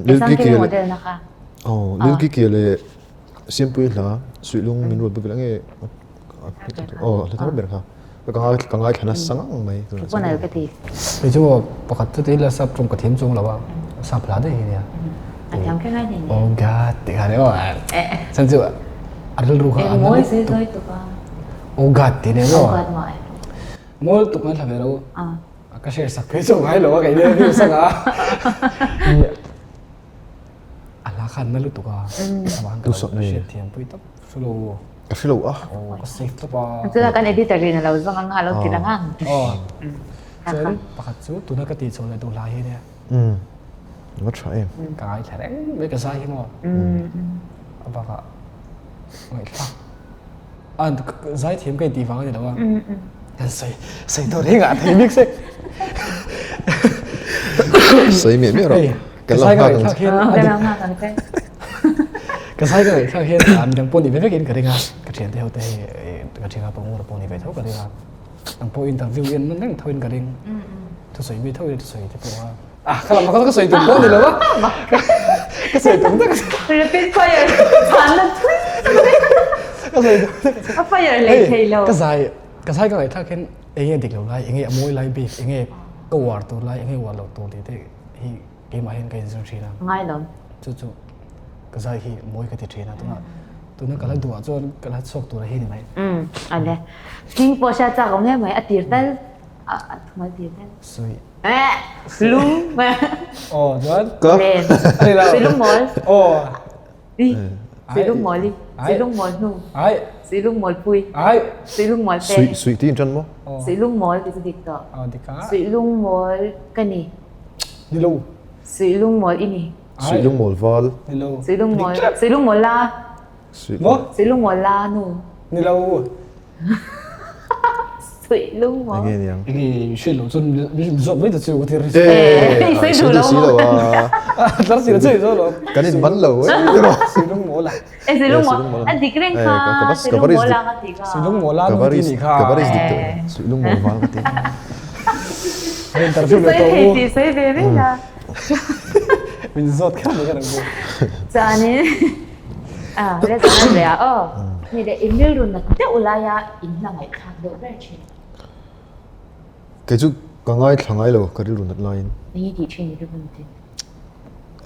Lilkiki leh model na kha. Oh, Lilkiki leh Siampui hla Suihlung min ruat bik nge. Oh, hla thar ber kha. Ka ngai ka ngai thlana sang ang mai. Ka nal ka ti. Kei chu pakhat chu ti la sap tum ka thiam chung lo a. Sap hla dei hi nia. A thiam kher ngai ni. Oh God, ti kha ni oh. Chan chu a rilru kha. Mawi zui zui tuk a. Oh God ti nen maw? Oh God maw ai. Mawl tuk ngai thla ve lo. Ka share sak phei chu ngai lo a kei nen view sak a. A hla khan na lutuk a. Avang ka lo hriat thiam pui tawp hre lo. Ka hre lo a. Ka save tawp a. Chula kan editor in a lo zawng ang a lo ti lang ang. Chuan pakhat chu tuna ka tih chhuah leh duh hla hi nia. Va tha em. Ka ngaithla reng mai ka zai hi maw. A bakah ngaihthlak. A zaithiam ka intih vang a ni lo a. Kan sawi sawi tur hi ngah thei bik se. Sawi miah miah rawh. Ka zai ka ngaihthlak hian a dik. Ka zai ka ngaihthlak hian a midang pawh ni ve vekin ka ring a. Ka thiante ho te hi ka thian pawh ngur pawh ni ve tho ka ring a. Nang pawh interview en reng tho in ka ring. Thusawi mi tho in thusawi te pawh a. Ah, ka lam ka sawi tum pawh ni lo a. Ka sawi tum tak. Rapid fire. Chhan na thui. Ka sawi A fire lei thei lo. Ka zai ka zai ka ngaihthlak hian enge dik lo lai enge a mawi lai bik enge ka uar tur lai enge uar loh tur tih te hi keimah hian ka inzir thin a. Ngai lo. Chu chu ka zai hi mawi ka ti thin a tuna tuna ka la duhah chuan ka la chhuak tur a hi ni mai. Umm ale. Hming pawh hriat chak awm hle mai a tir tal a thumal tir tal. Sui. Eh lung. Aw chuan. Ka. Len. Sui lung mawl. Aw. Suilungmawli, Suilungmawl hnu, Suilungmawl pui, Suilungmawl pe. Suih, suih tiin tan maw? Suilungmawl ti chu dik tawh. Suilungmawl ka ni. Ni lo. Suilungmawl i ni. Suilungmawl val. Ni lo. Suilungmawl, Suilungmawl la. Maw? Suilungmawl la nu. Ni lo. Suih lung maw? Enge niang? Enge hriat loh chuan min zawt mai ta chu ka ti ri. Eh, I sawi duh lo si lo a. Tlar si lo chu i zawt lo. Kan in man lo eh. Suih lung maw la. Eh, suih lung maw. A dik reng kha. Suih lung maw la ka ti kha. Suih lung maw la nu ti ni kha. Ka va risk dik tawh. Suih lung maw val ka ti. Interview le tawh u. Sawi thei ti sawi ve ve la. Min zawt kher mai ka rang bu. Chuanin Ah, le zan ve a aw. Ni le in rilru nat deuh laia in hla ngaihthlak deuh ber thin. Kei chu ka ngaithla ngai lo ka rilru nat laiin. Eng i tih thin i rilru nat in?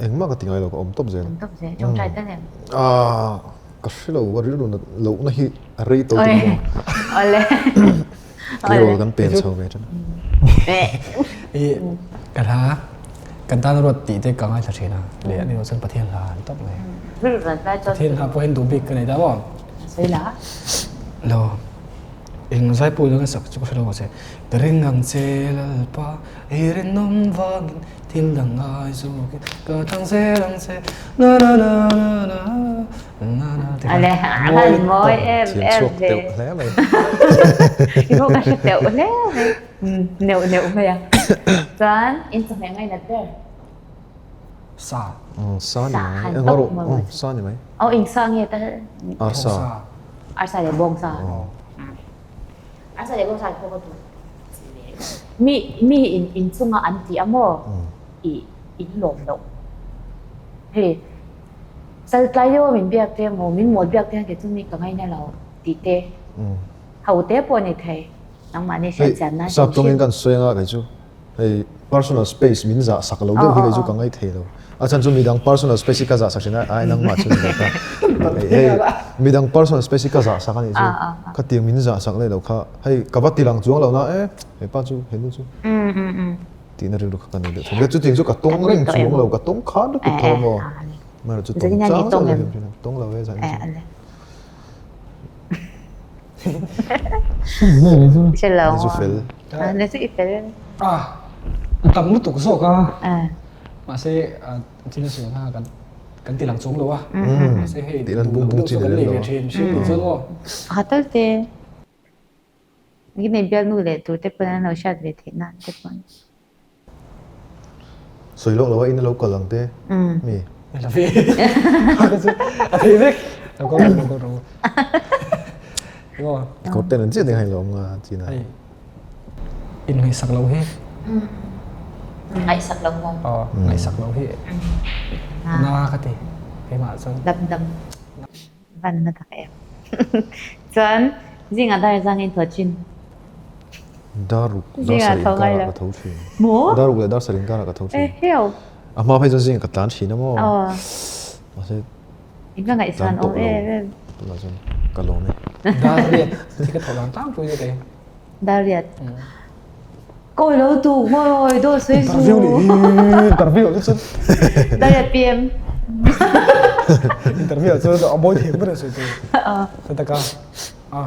Engmah ka ti ngai lo ka awm tawp zel. Awm tawp zel, tawngtai tal em? Ah, ka hre lo ka rilru nat lohna hi a rei tawh tih maw. Awle. Tleirawl kan pen chho ve thin. I ka hla kan tan ruat tih te ka ngaithla thin a, leh ani lo chuan Pathian hla an tawp mai. Pathian hla pawh hian duh bik ka nei ta maw? Sawi la. Lo. Eng zai pawh ilo sak chu ka hre lo mahse Ka ring ang che Lalpa i rinawm vangin thil dang ngai zawkin ka thlang zel ang che na na na na na na na Ale a mawi em em chhuak teuh hle mai. I pawh ka hre teuh hle mai. Neuh neuh mai a. Chuan in chawhmeh ngainat ber? Sa. Sa ni mai. Engah rawh. Sa ni mai. Aw eng sa nge tal? Arsa. Arsa leh bawngsa. Arsa leh bawngsa pawh ka duh. Mi mi in in chunga an ti a maw? I in lawm loh. Hei sal tlai deuh a min biak te emaw min mawl biak te hian kei chu mi ka ngaina lo tih te ho te pawh a ni thei. Nangmahni hriat chian nan Sap tawngin kan sawi anga kei chu hei personal space min zah sak lo deuh hi kei chu ka ngaih thei lo. A chhan chu midang personal space hi ka zah sak thin a, ai nangmah chu ni lo ta. Hei midang personal space hi ka zah sak a nih chu khatiang min zah sak leh lo kha hei ka va ti lang chuang lo na e hepa chu henu chu tihna rilru kha ka nei deuh thin. Chutiang chu ka tawng reng chuang lo ka tawng khan lutuk tho maw. Amaherawhchu chu tawng chang chang lo hian tawng lo e zan chu. Hre lo. Ni chu fel. Ni chu i fel. Ah, tam lutuk zawk a. Mahse thil a sawi kha kan kan ti lang chuang lo a. Mahse hei Tih lan bung bung chi kan nei ve thin hriat tih chuan maw. Pakhat tal te engtin nge bialnu leh tur te pawn an lo hriat ve theih nan te pawn. Sawi lawk lo a in a lo kal ang te mi. Ni lo ve. A thei vek. Lo kal rawh lo kal rawh. Emaw. Kawr ten an chiah ding hai lo awm nga chin a. Hei. In ngaihsak lo hi. Ngaihsak lo maw? Aw ngaihsak lo hi. Na ka ti. Keimah chuan. Dam dam. Van na tak em. Chuan zingah dar zangin thaw chin. Daruk dar sarih inkarah ka tho thin. Maw? Daruk leh dar sarih inkarah ka tho thin. Eh heo. A hma phei chuan zingah ka tlan thin a maw? Aw. Mahse In ka ngaihsan awm em em. Tunah chuan ka lawm e. Dar riat thi ka tho lang tlangpui che kei. Dar riat. Kawi lo tu mawi daw sawi su. Interview nih interview chu chuan. Dar riat PM. Interview chu a mawi thiam ber a sawi tu. Sataka a.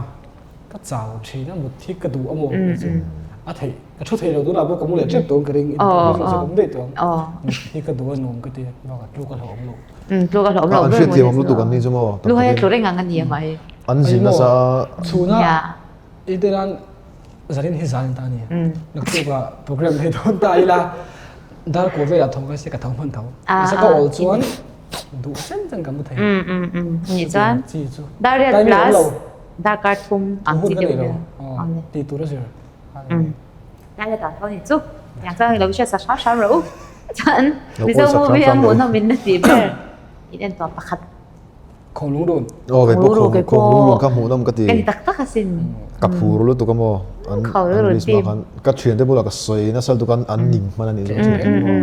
Ka chau thin a, mut hi ka duh a maw tih chu a theih, ka thu thei lo tunah pawh ka mu leh tep tawh ang ka ring, interview zawh chu ka awm daih tawh ang, mut hi ka duh a nuam ka ti a, bakah tluk a hlauhawm lo. Tluk a hlauhawm lo An ber hriat maw thiam awm lutuk an ni chu maw? Lu hai a tlu reng ang a ni a mah hi. An zin nasa a. Chhuna i te nan zanin hi zan ta a ni, naktuk ah program nei dawn ta ila dar kaw velah tho ka se ka tho hman tho, mahse ka awl chuan duh chen chen ka mu thei. Nih chuan dar riat plus Darkar thum ang chi deuh vel. Ti tur a zir. Lai la tah tho ni chu. Yang chuan lo hriat sak hram hram rawh u. Chuan Mizo movie a hmuhnawm in na tih ber in en tawh pakhat. Khawng lungrun. Aw kei pawh khawng khawng lungrun kha hmuhnawm ka ti. Ka ni tak tak asin. Ka phur lutuk a maw an an release hma khan ka thiante bulah ka sawi nasa lutuk an an ning hman a nih zawk thiante maw.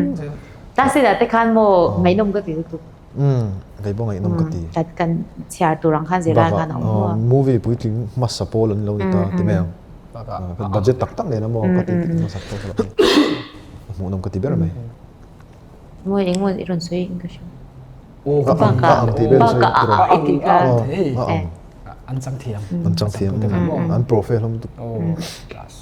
Ta sila te khan maw ngaihnawm ka ti lutuk. Umm kei pawh ngaihnawm ka ti. Kan kan chhiar tur ang khan zirlai khan a awm maw. Movie puitling hmasa pawl an lo ni ta ti mai ang. Budget tak tak nen a maw ka ti hmasa pawl hmuhnawm ka ti ber mai. Mawi eng maw i rawn sawi in ka hria. Aw ka ang ka ang tih vel sawi ka ang i tih kha. A ang. An chang thiam. An chang thiam. An profe hlawm tuk. Aw class.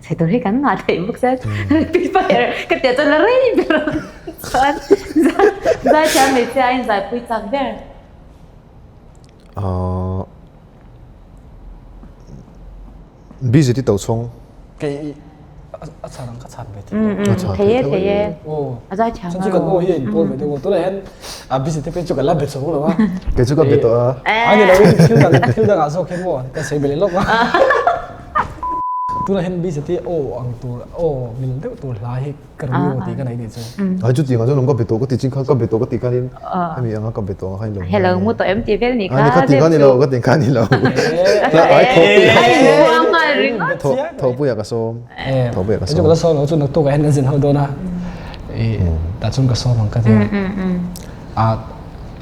Sai tur hi kan ngah theih bawk sia. Repeat fire ka tia chuan la rei ber ang. Chuan zai thiam hmeichhia a inzaipui chak ber. Ahh Busy ti to chhawng. Kei a chhan ang ka chhan ve thei. A chhan thei e thei e. A zai thiam a. Chu kan aw hi a in pawl ve deuh a. Tunah hian a busy te phei chu kan la be chho lo a. Kei chu ka be tawh a. A ni lo in thil dang thil dangah zawk hian maw ka sawi be leh lawk a. Tunah hian busy te aw ang tur aw mil deuh tur hla hi Ka ru tih ka nei nih chu. Ai chu tiang ah chuan lawm ka be tawh ka ti chin khan ka be tawh ka tih khanin hemi anga ka be tawh ang khan i lo Hello mu tawh em tih vel nih kha. Ani kha tih kha ni lo ka tih kha ni lo. Ai tho pui a inbuang nghal ringawt. Tho tho pui ah ka sawm. Tho pui ah ka sawm. Chu ka la sawm lo chu naktuk ah hian kan zin ho dawn a. I tah chuan ka sawm ang ka ti a. A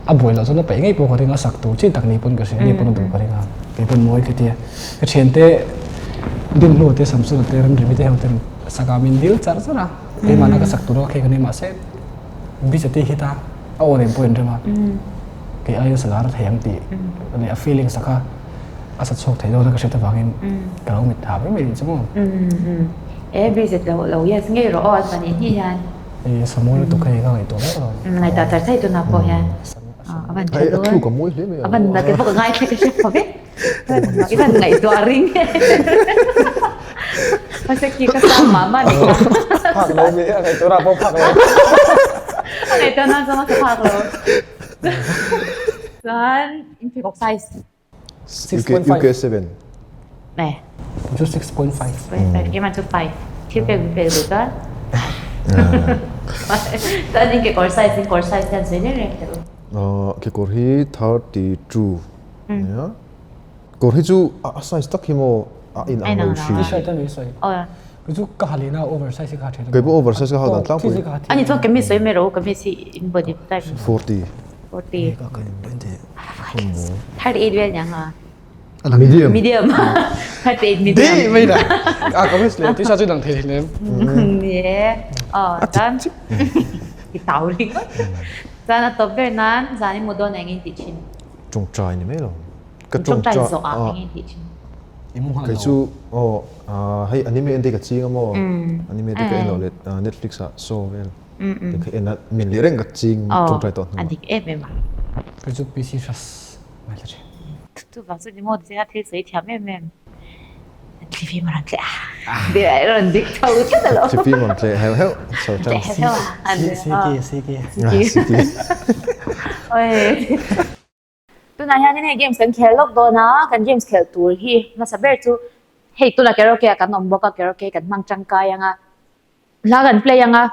a buai loh chuan a peih ngei pawh ka ring a sak tur chi tak ni pawn ka hria ni pawn a duh ka ring a. Kei pawn mawi ka ti a. Ka thiante din hnu te Samsung te Ramrimi te ho ten Saka min dil char char a, keimahna ka sak tur a khei ka ni mahse beach ati hit a, a aw nen pawh inrem a, kei aiin salar a thei ang tih leh a feeling sak a, a sa chhuak thei dawn a ka hriat avangin ka lo mit thla mai mai chu maw. E beach lo lo yes ngei rawh aw an pahnih hnih hian. E samuai lutuk hei ka ngaihtuah mek alawm. Ngaihtuah char char tunah pawh hian a van tha dawn. A thu ka mawi hle mai a. A van na te pawh ka ngaithla ka hre pha vek. I van ngaihtuah ring e. Mahse khi ka sang mah mah ni kha. Phak lo mi a ngaihtuah rah pawh phak lo. A ngaihtuah nan chuan a sa phak lo. Chuan in pheikhawk size. 6.5. UK 7. Eh. Chu 6.5. 6.5. Keimah chu 5. Thil pek min pek duh chuan. Chuan in kekawr size in kawr size hian sawi reng reng teh u. Kekawr hi 32. Nia. Kawr hi chu a size tak hi maw a in ang lo thin. T-shirt a ni sawi. Kei chu ka ha lehna oversize hi ka ha thin. Kei pawh oversize ka ha dan tlangpui. Ani chuan kamis sawi mai rawh u kamis hi in body type. 40. 40. 38 vel niang a. Medium. Medium. 38 medium. Di mai da. A kamis leh t-shirt chu dang thei lem. Ni e. Aw chuan i tau ringawt. Chuan a tawp ber nan zan i mu dawn engin tih thin. Tawngtai ni mai lo. Ka tawngtai zawh ah eng nge tih thin? Kei chu aw hei anime en te ka ching a maw anime te ka en loh leh Netflix ah show vel te ka en a min leh reng ka ching tawngtai tawh hnuah. A dik em em a. Kei chu PC hras mai la thin. Chuvang chu ni maw ti thil sawi thiam em em. Thlifim a rawn tleh a. A rawn dik tho tlat alawm. Thlifim rawn tleh heuh heuh chho tan. Tleh heuh heuh a. Siki siki. Siki. Oi. Tunah hianin hei games kan khel lawk dawn a, kan games khelh tur hi hmasa ber chu hei tunah karaoke ah kan awm bawk a, karaoke kan hmang tangkai ang a, hla kan play ang a,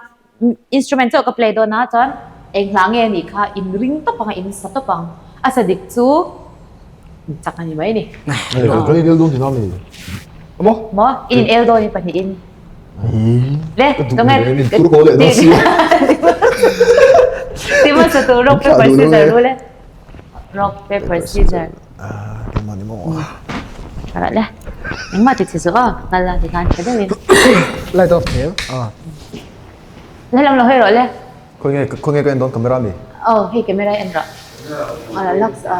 instrument chauh ka play dawn a chuan eng hla nge anih kha in ring tawp ang a, in sa tawp ang, a sa dik chu in chak a ni mai a ni. Kan in el dawn tihna a mi? Maw? Maw? In in el dawn in pahnihin. Le, tunge tur ko leh dawn si. Ti hmasa tur rock paper scissor ru le. Rock paper scissor. Ah, keimah ni maw. Kara le. Engmah ti chi chu aw, ngal la ti khan tha deuhin. Light off thei a. Le lam lo hei rawh le. Khawi nge khawi nge ka en dawn camera mi? Aw, hei camera en rawh. Ah, locks a.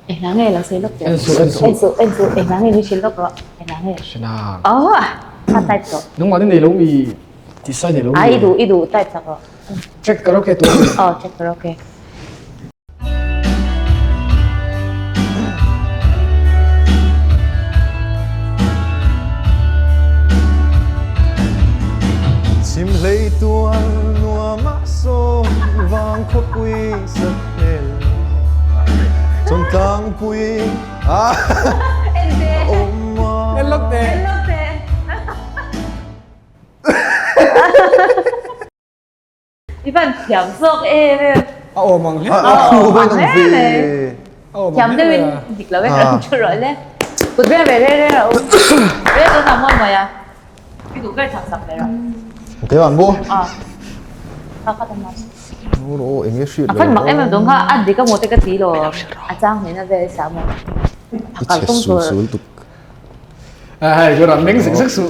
Eng hla nge lo sawi lawk teh. En suh, en suh. En suh, en suh. Eng hla nge min hrilh lawk rawh. Eng hla nge. Hrina. Oh, a type tawh. Nangmah ni nei lo mi ti sai nei lo mi. Ah, i duh, i duh type sak rawh. Check karaoke tur. Oh, check karaoke. Chim hlei tual nuam ah sawn vang khawpui sat hmel Chawngtlangpui a awm a. En lawk teh. En lawk teh. I van thiam zawk em em. A awm ang hle. A awm ang hle mai. Thiam deuhin dik lo e rawn thu rawh le. Kut vel ve re re rawh u. Re tun ah mawi mawi a. I duh ber chak sak ve rawh. Keimah an maw? Aw. Kha kha tam mas. Maw rawh eng nge hriat lo. A fan mak em em dawng kha a dik a maw te ka ti lo. A chang hnehna vel sa maw. I chhe sul sul tuk. Hei ka rawn meng zek zek suh.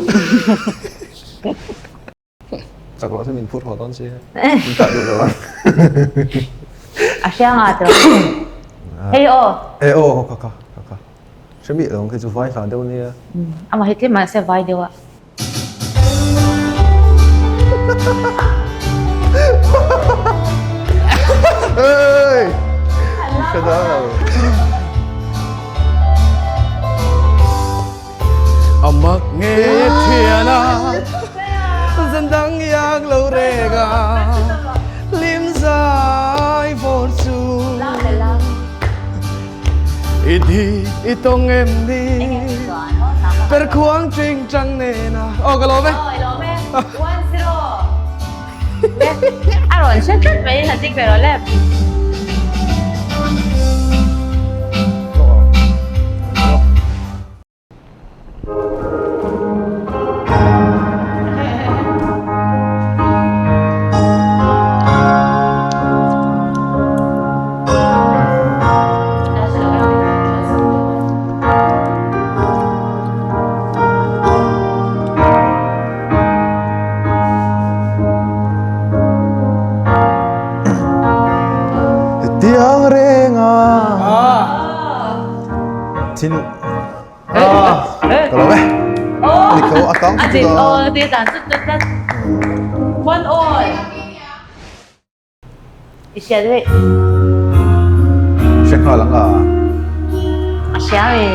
Chak loh chu min phur haw dawn si. Min tah duh lo ang. A hriang a tawh. Hei aw. E aw ka ka ka ka. Hre miah lo ang khi chu vai hla deuh ania. Amah hi tlem mahse vai deuh a. Hey! Hre dang lo. A mak nge thian a, zan dang iang lo reng a, hlim zai vawr chu. I di i tawng em ni, per khuang ching chang nena. Aw ka lawm e. Aw i lawm e. 1-0. A rawn hre tlat mai han dik ve rawh le. Hetiang renga thin ka lo e ni kho a tang A din aw ti dan chu tut tlat one all I hria deuh e. Hre nghal ang a. A hria e.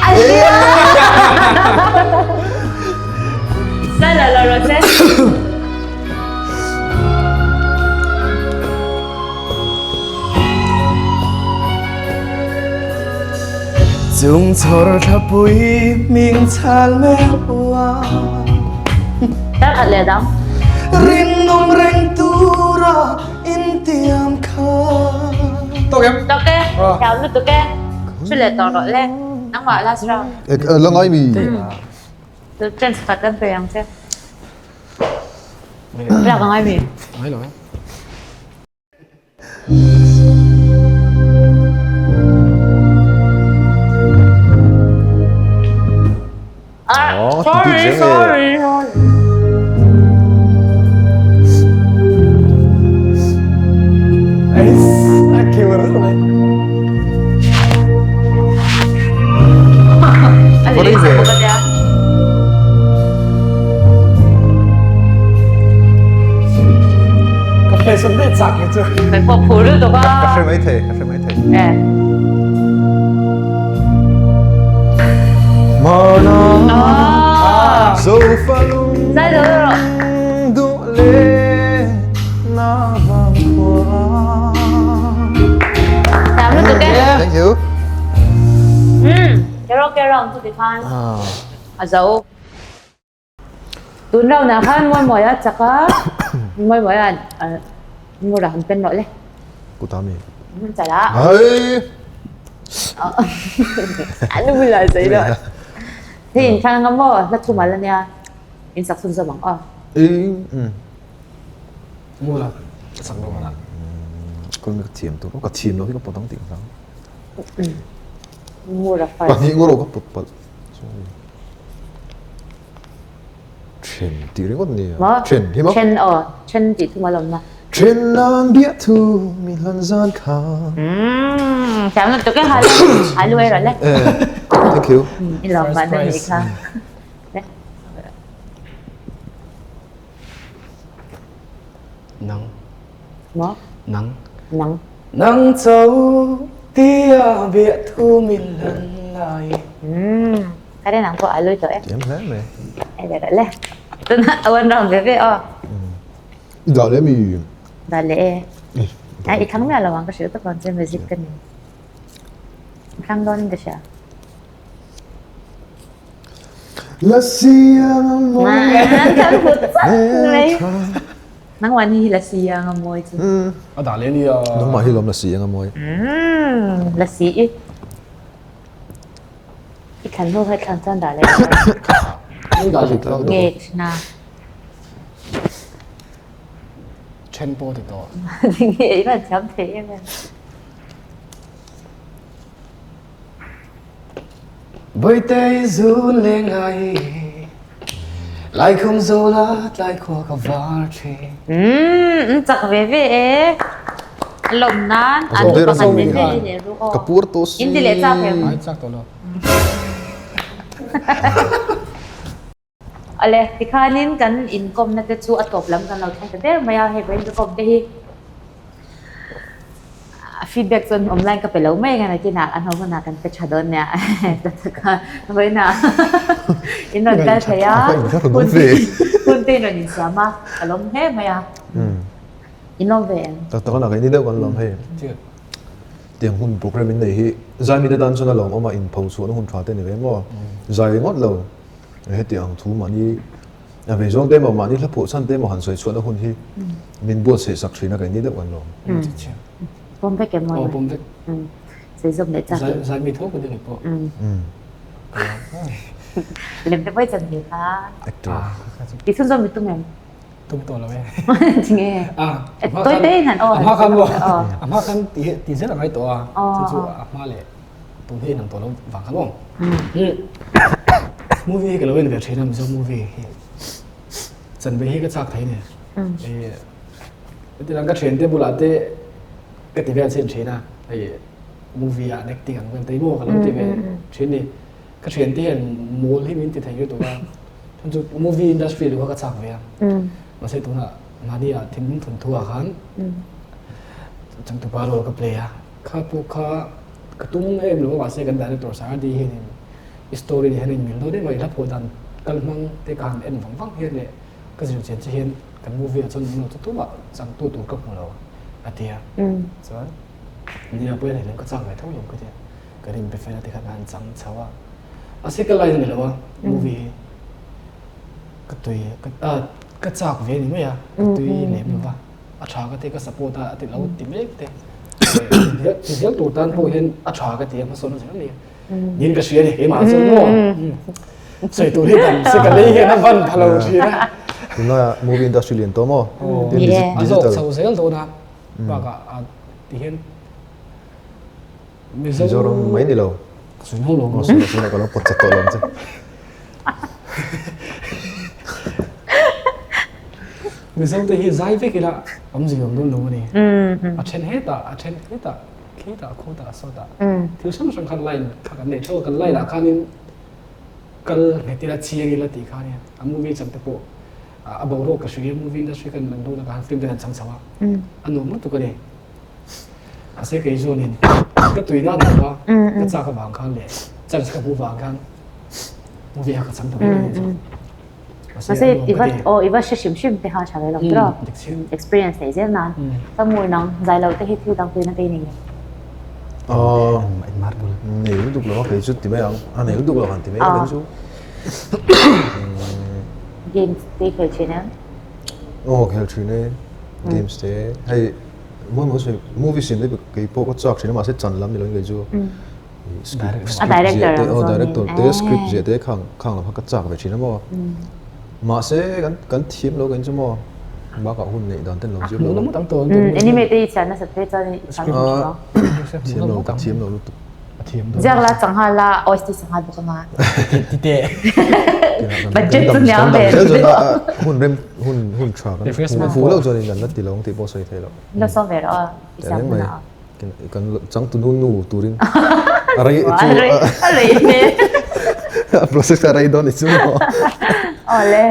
A hria! Sai la la rawh se. Chung chhawr thlapui hming chhal meuh a. Tar khat leh dang. Rinawm reng tura intiam kha. Tawk em? Tawk e. Thiam lutuk e. Thu leh tawh rawh le. Nangmah last round. La ngai mi. Chance khat kan pe ang che. Lak a ngai mi. Ngai lo e. Sorry, sorry, sorry. Ka face an leh chak hi chu. Kan pawh phur lutuk a. Ka hre mai thei, ka hre mai thei. Eh. Mana zo falung Zai lo rawh. duh le na vang khua. Tam lutuk e. Thank you. Karaoke round chu tikhan a zo. Tun round ah khan mawi mawi a chak a, mawi mawi a ngura han pen rawh le. Kuta mi. Chala. Hai. An bula zai lo. Hei in thlang anga maw hla thu mal ania in sak chhun zawm ang aw. Ngura sak lo mana. Kul mi ka thiam tur ka thiam lo hi ka pawt ang tih ka hlau. Ngura first. Pahnih ngawr ka pawt palh. Then tih ringawt ni a. Then hi maw? Then aw, then tih thum a lawm na. Then nan bia thu mi hlan zan kha. Thiam lutuk e hal halu ei rawh le. Thank you. I lawm man a nih kha. Nang. Maw? Nang. Nang. Nang cho tia bia thu mi hlan lai. Ka rin ang pawh a lui tawh e. Tiam hle mai. E le le. Tuna a one round ve ve aw. I dah leh mi? Dah leh e. Ai i thlang miah lo ang ka hrilh tak ang che music ka ni. I thlang dawn in ka hria. La siang An kan hmu chat mai. Nangmah ni hi lasi ang a mawi chu. A dah leh nia. Nangmah hi lawm lasi ang a mawi. Umm lasi i. I thlan hnu kha i thlan chuan dah leh nge thin a. Then pawh ti tawh. Nge i van thiam thei em em. Bawihte i zun leng lai Lai khum zawla tlai khua ka var thin. Umm chak ve ve e. A lawm nan an pakhat ve ve i leh ru aw. Ka pur tawh si. In ti leh chak em? Ai chak tawh lo. Awle, tikhanin kan inkawmna te chu a tawp lam kan lo thleng ta der mai a, hei vawiin ka kawm te hi feedback chuan online ka pe lo mai ang a nakinah a hnu hunah kan pe tha dawn nia vawiinah in rawn kal thei a, hun te in rawn insiam a, ka lawm hle mai a, in lawm ve em? Tak tak a nak ini deuh kan lawm hei. Tiang hun program in nei hi zai mite tan chuan a lawmawm a, inpho chhuahna hun tha te ni ve maw? Zai ringawt lo. Heti ang thu mahni a vei zawng te emaw mahni hla phuah chhan te emaw han sawi chhuahna hun hi min buatsaih sak thin a ka inni deuh kan lawm. Pawm vek em maw? Aw pawm vek. Sawi zawm leh chak. Zai mi tho ka ni pawh. Lem te pawh i chan ve kha. Actor. Ti chhun zawm i tum em? Tum tawh lo e. Tinge? Tawi te in han aw. A hma khan maw? A hma khan ti zel a ngai tawh a. Chu chu a hma leh Tun hi inang tawh lo vang kha maw? Movie hi ka lo en ve thin a, Mizo movie hi. Chanve hi ka chak thei ni. Hetiang ka thiante bulah te ka ti vel chin thin a, hei movie ah an acting ang vel te hi maw ka lo ti ve thin ni. Ka thiante hian mawl hi min ti thei lutuk a, chhan chu movie industry luh kha ka chak ve a. Mahse tunah mahni ah thinlung thawnthu ah khan changtupa role ka play a, kha pawh kha Ka tum em lo a mahse kan director Saradi hianin i story nen hian a inmil dawn em a, i hla phuah dan kal hmang te ka han en vang vang hian leh ka zir chian che hian kan movie ah chuan nung lo chu tumah changtu tur ka hmu lo a ti a. Chuan nia pawi hlei lem ka chak ve tho lawm ka ti a, ka rin be fel a tikhan ka han chang chho a, mahse ka line a ni lo a movie hi ka tui ka chak ve ni mai a, ka tui lem lo va. A tha ka ti ka support a a ti lo ti mek te ti zel tur tan pawh hian a tha ka ti a hmasawn zel ani niin ka hria ni keimah chuan maw sawi tur hi tam se ka lei hian a van pha lo thin a tunlai ah movie industry lian tawh maw a zawk chho zel dawn a bakah ti hian Mizoram mai ni lo. Ka sawi hauh lo maw? Sawi sawi ka lo pawt chat tawh lo ang che. Mizo te hi zai vek ila awmzia awm dawn lo a ni. A then hetah, a then hetah, khitah, khutah, sawtah. Thil hrang hrang khan line kha kan nei theuh a, kan line ah khanin kal nghet ila chiang ila tih kha ania. A movie chan te pawh a boruak ka hria, movie industry khan an dawn a khan film te han chang chho a, a nuam lutuk a ni. Mahse kei zawnin ka tui nan lo a, ka chak avang khan leh chance ka hmuh vang khan movie kha ka chang ta mai a ni chu. Mahse i va aw i va hre hrim hrim te kha tha ve lo tiraw? Experience nei zel nan. Ka mur nang zai lo te hi thil dang tuina te i nei em? Nei lutuk lo a kei chu ti mai ang, a nei lutuk lo han ti mai ang chu. Games te i khel thin em? Aw khel thin e, games te hei. Movie sin te kei pawh ka chak thin a mahse chan lam ni lovin kei chu script ziah te aw director te script ziah te khang khang lam kha ka chak ve thin a maw mahse kan kan thiam lo kan chu maw bakah hun neih dan ten lo zir lo anime te i chhiar nasat phei chuan i chang thiam lo ka thiam lo lutuk Ziak la sanghal la OST sanghal bawk anga. Ti teh. Budget chu niam ve. Hun rem hun hun tha kan fu lo chuan in kan la ti lo ang tih pawh sawi thei lo. La sawm ve rawh a. I siam hun a. Kan changtu nu nu turin a rei chu a rei hle. A process a rei dawn ni chu maw. Awle.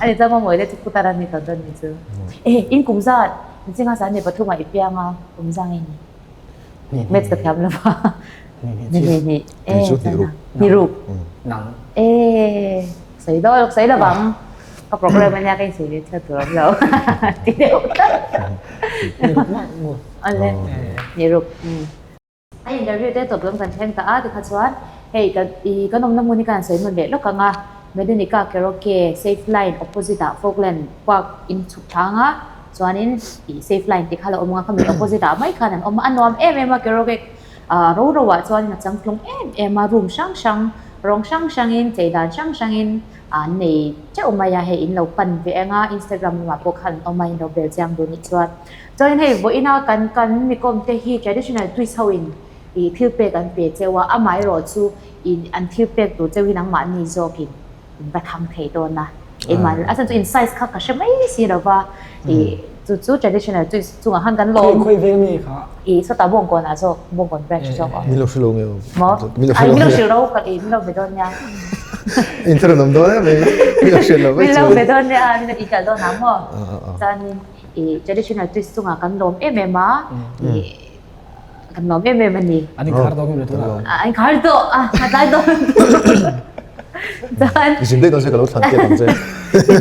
Ani chuan mamawih te chu putar a ni tawh dawn ni chu. Eh in kum zat nichinga san ni pathum ah i piang a kum zang i ni. Maths ka thiam lo va. Ni ni ni. Ni chu ni ruk. Ni ruk. Nang. Eh, sawi daw lawk sawi lovang. Ka program ania ka insawi ve chhiat tur awm lo. Ti deuh tlat. Ni ruk mah ngu. Awle. Ni ruk. A interview te tawp lam kan thleng ta a tikha chuan hei kan i kan awmna hmun hi kan han sawi nawn leh lawk ang a. Medenica Karaoke Safe Line opposite ah Falkland Park in chhuk thlang a. Chuanin ih safe line tih kha lo awm ang a, khami opposite ah mai khan an awm a, a nuam em em a karaoke ah ro ro ah chuanin a changtlung em em a, room hrang hrang rawng hrang hrangin chei dan hrang hrangin an nei teuh mai a, hei in lo pan ve ang a, Instagram lamah pawh khan an awm a, in lo bel chiang duh nih chuan. Chuanin hei vawiina kan kan mi kawm te hi traditional twist ho in ih thil pek an pe cheu a, amaherawh chu in an thil pek tur cheu hi nangmahni zawkin in va thang thei dawn a, engmah a chhan chu in size kha ka hre mai si lo va, ih chu chu traditional chu chungah khan kan lawm. Khawi veng mi kha? Ih sawtah Bawngkawn ah zawk, Bawngkawn branch zawk aw. Min lo hre lo nge aw? Maw? Min lo hre lo nge? Min lo hrilh ro ka ih min lo be dawn nia. Internet awm dawn em mai, min lo hriat lo mai chu. Min lo be dawn nia, min lo i kalh dawn ang maw? Chuanin ih traditional twist chungah kan lawm em em a, ih Kan lawm em em a ni. An inkhar dawn em le tunah? An inkhar tawh a, a tlai dawn. Chuan. I zin daih dawn se ka lo thlan tep ang che.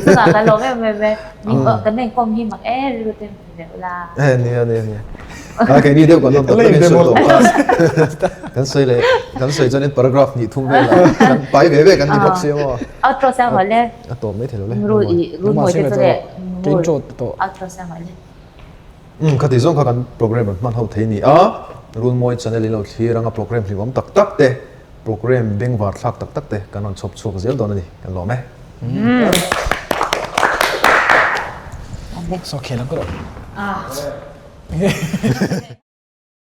Chungah kan lawm em em e. Min kan enkawm hi mak e rilru te hmu ve ula. Eh nia nia nia. A keini deuh kan lawm tak tak in sawi tawh kha. Kan sawi leh kan sawi chuan in paragraph hnih thum vel ah kan pai ve ve kan ni bawk sia maw. Outro siam hawh le. A tawp mai thei lo le. Rul i rul mawi te chu le. Intro tawh. Outro siam hawh le. Umm khati zawng kha kan program rawn hman ho thei ni a, Runmawi channel in lo thlir anga program hlimawm tak tak te, program bengvar thlak tak tak te kan rawn chhawp chhuak zel dawn a ni, kan lawm e. Saw khel ang ka rawh.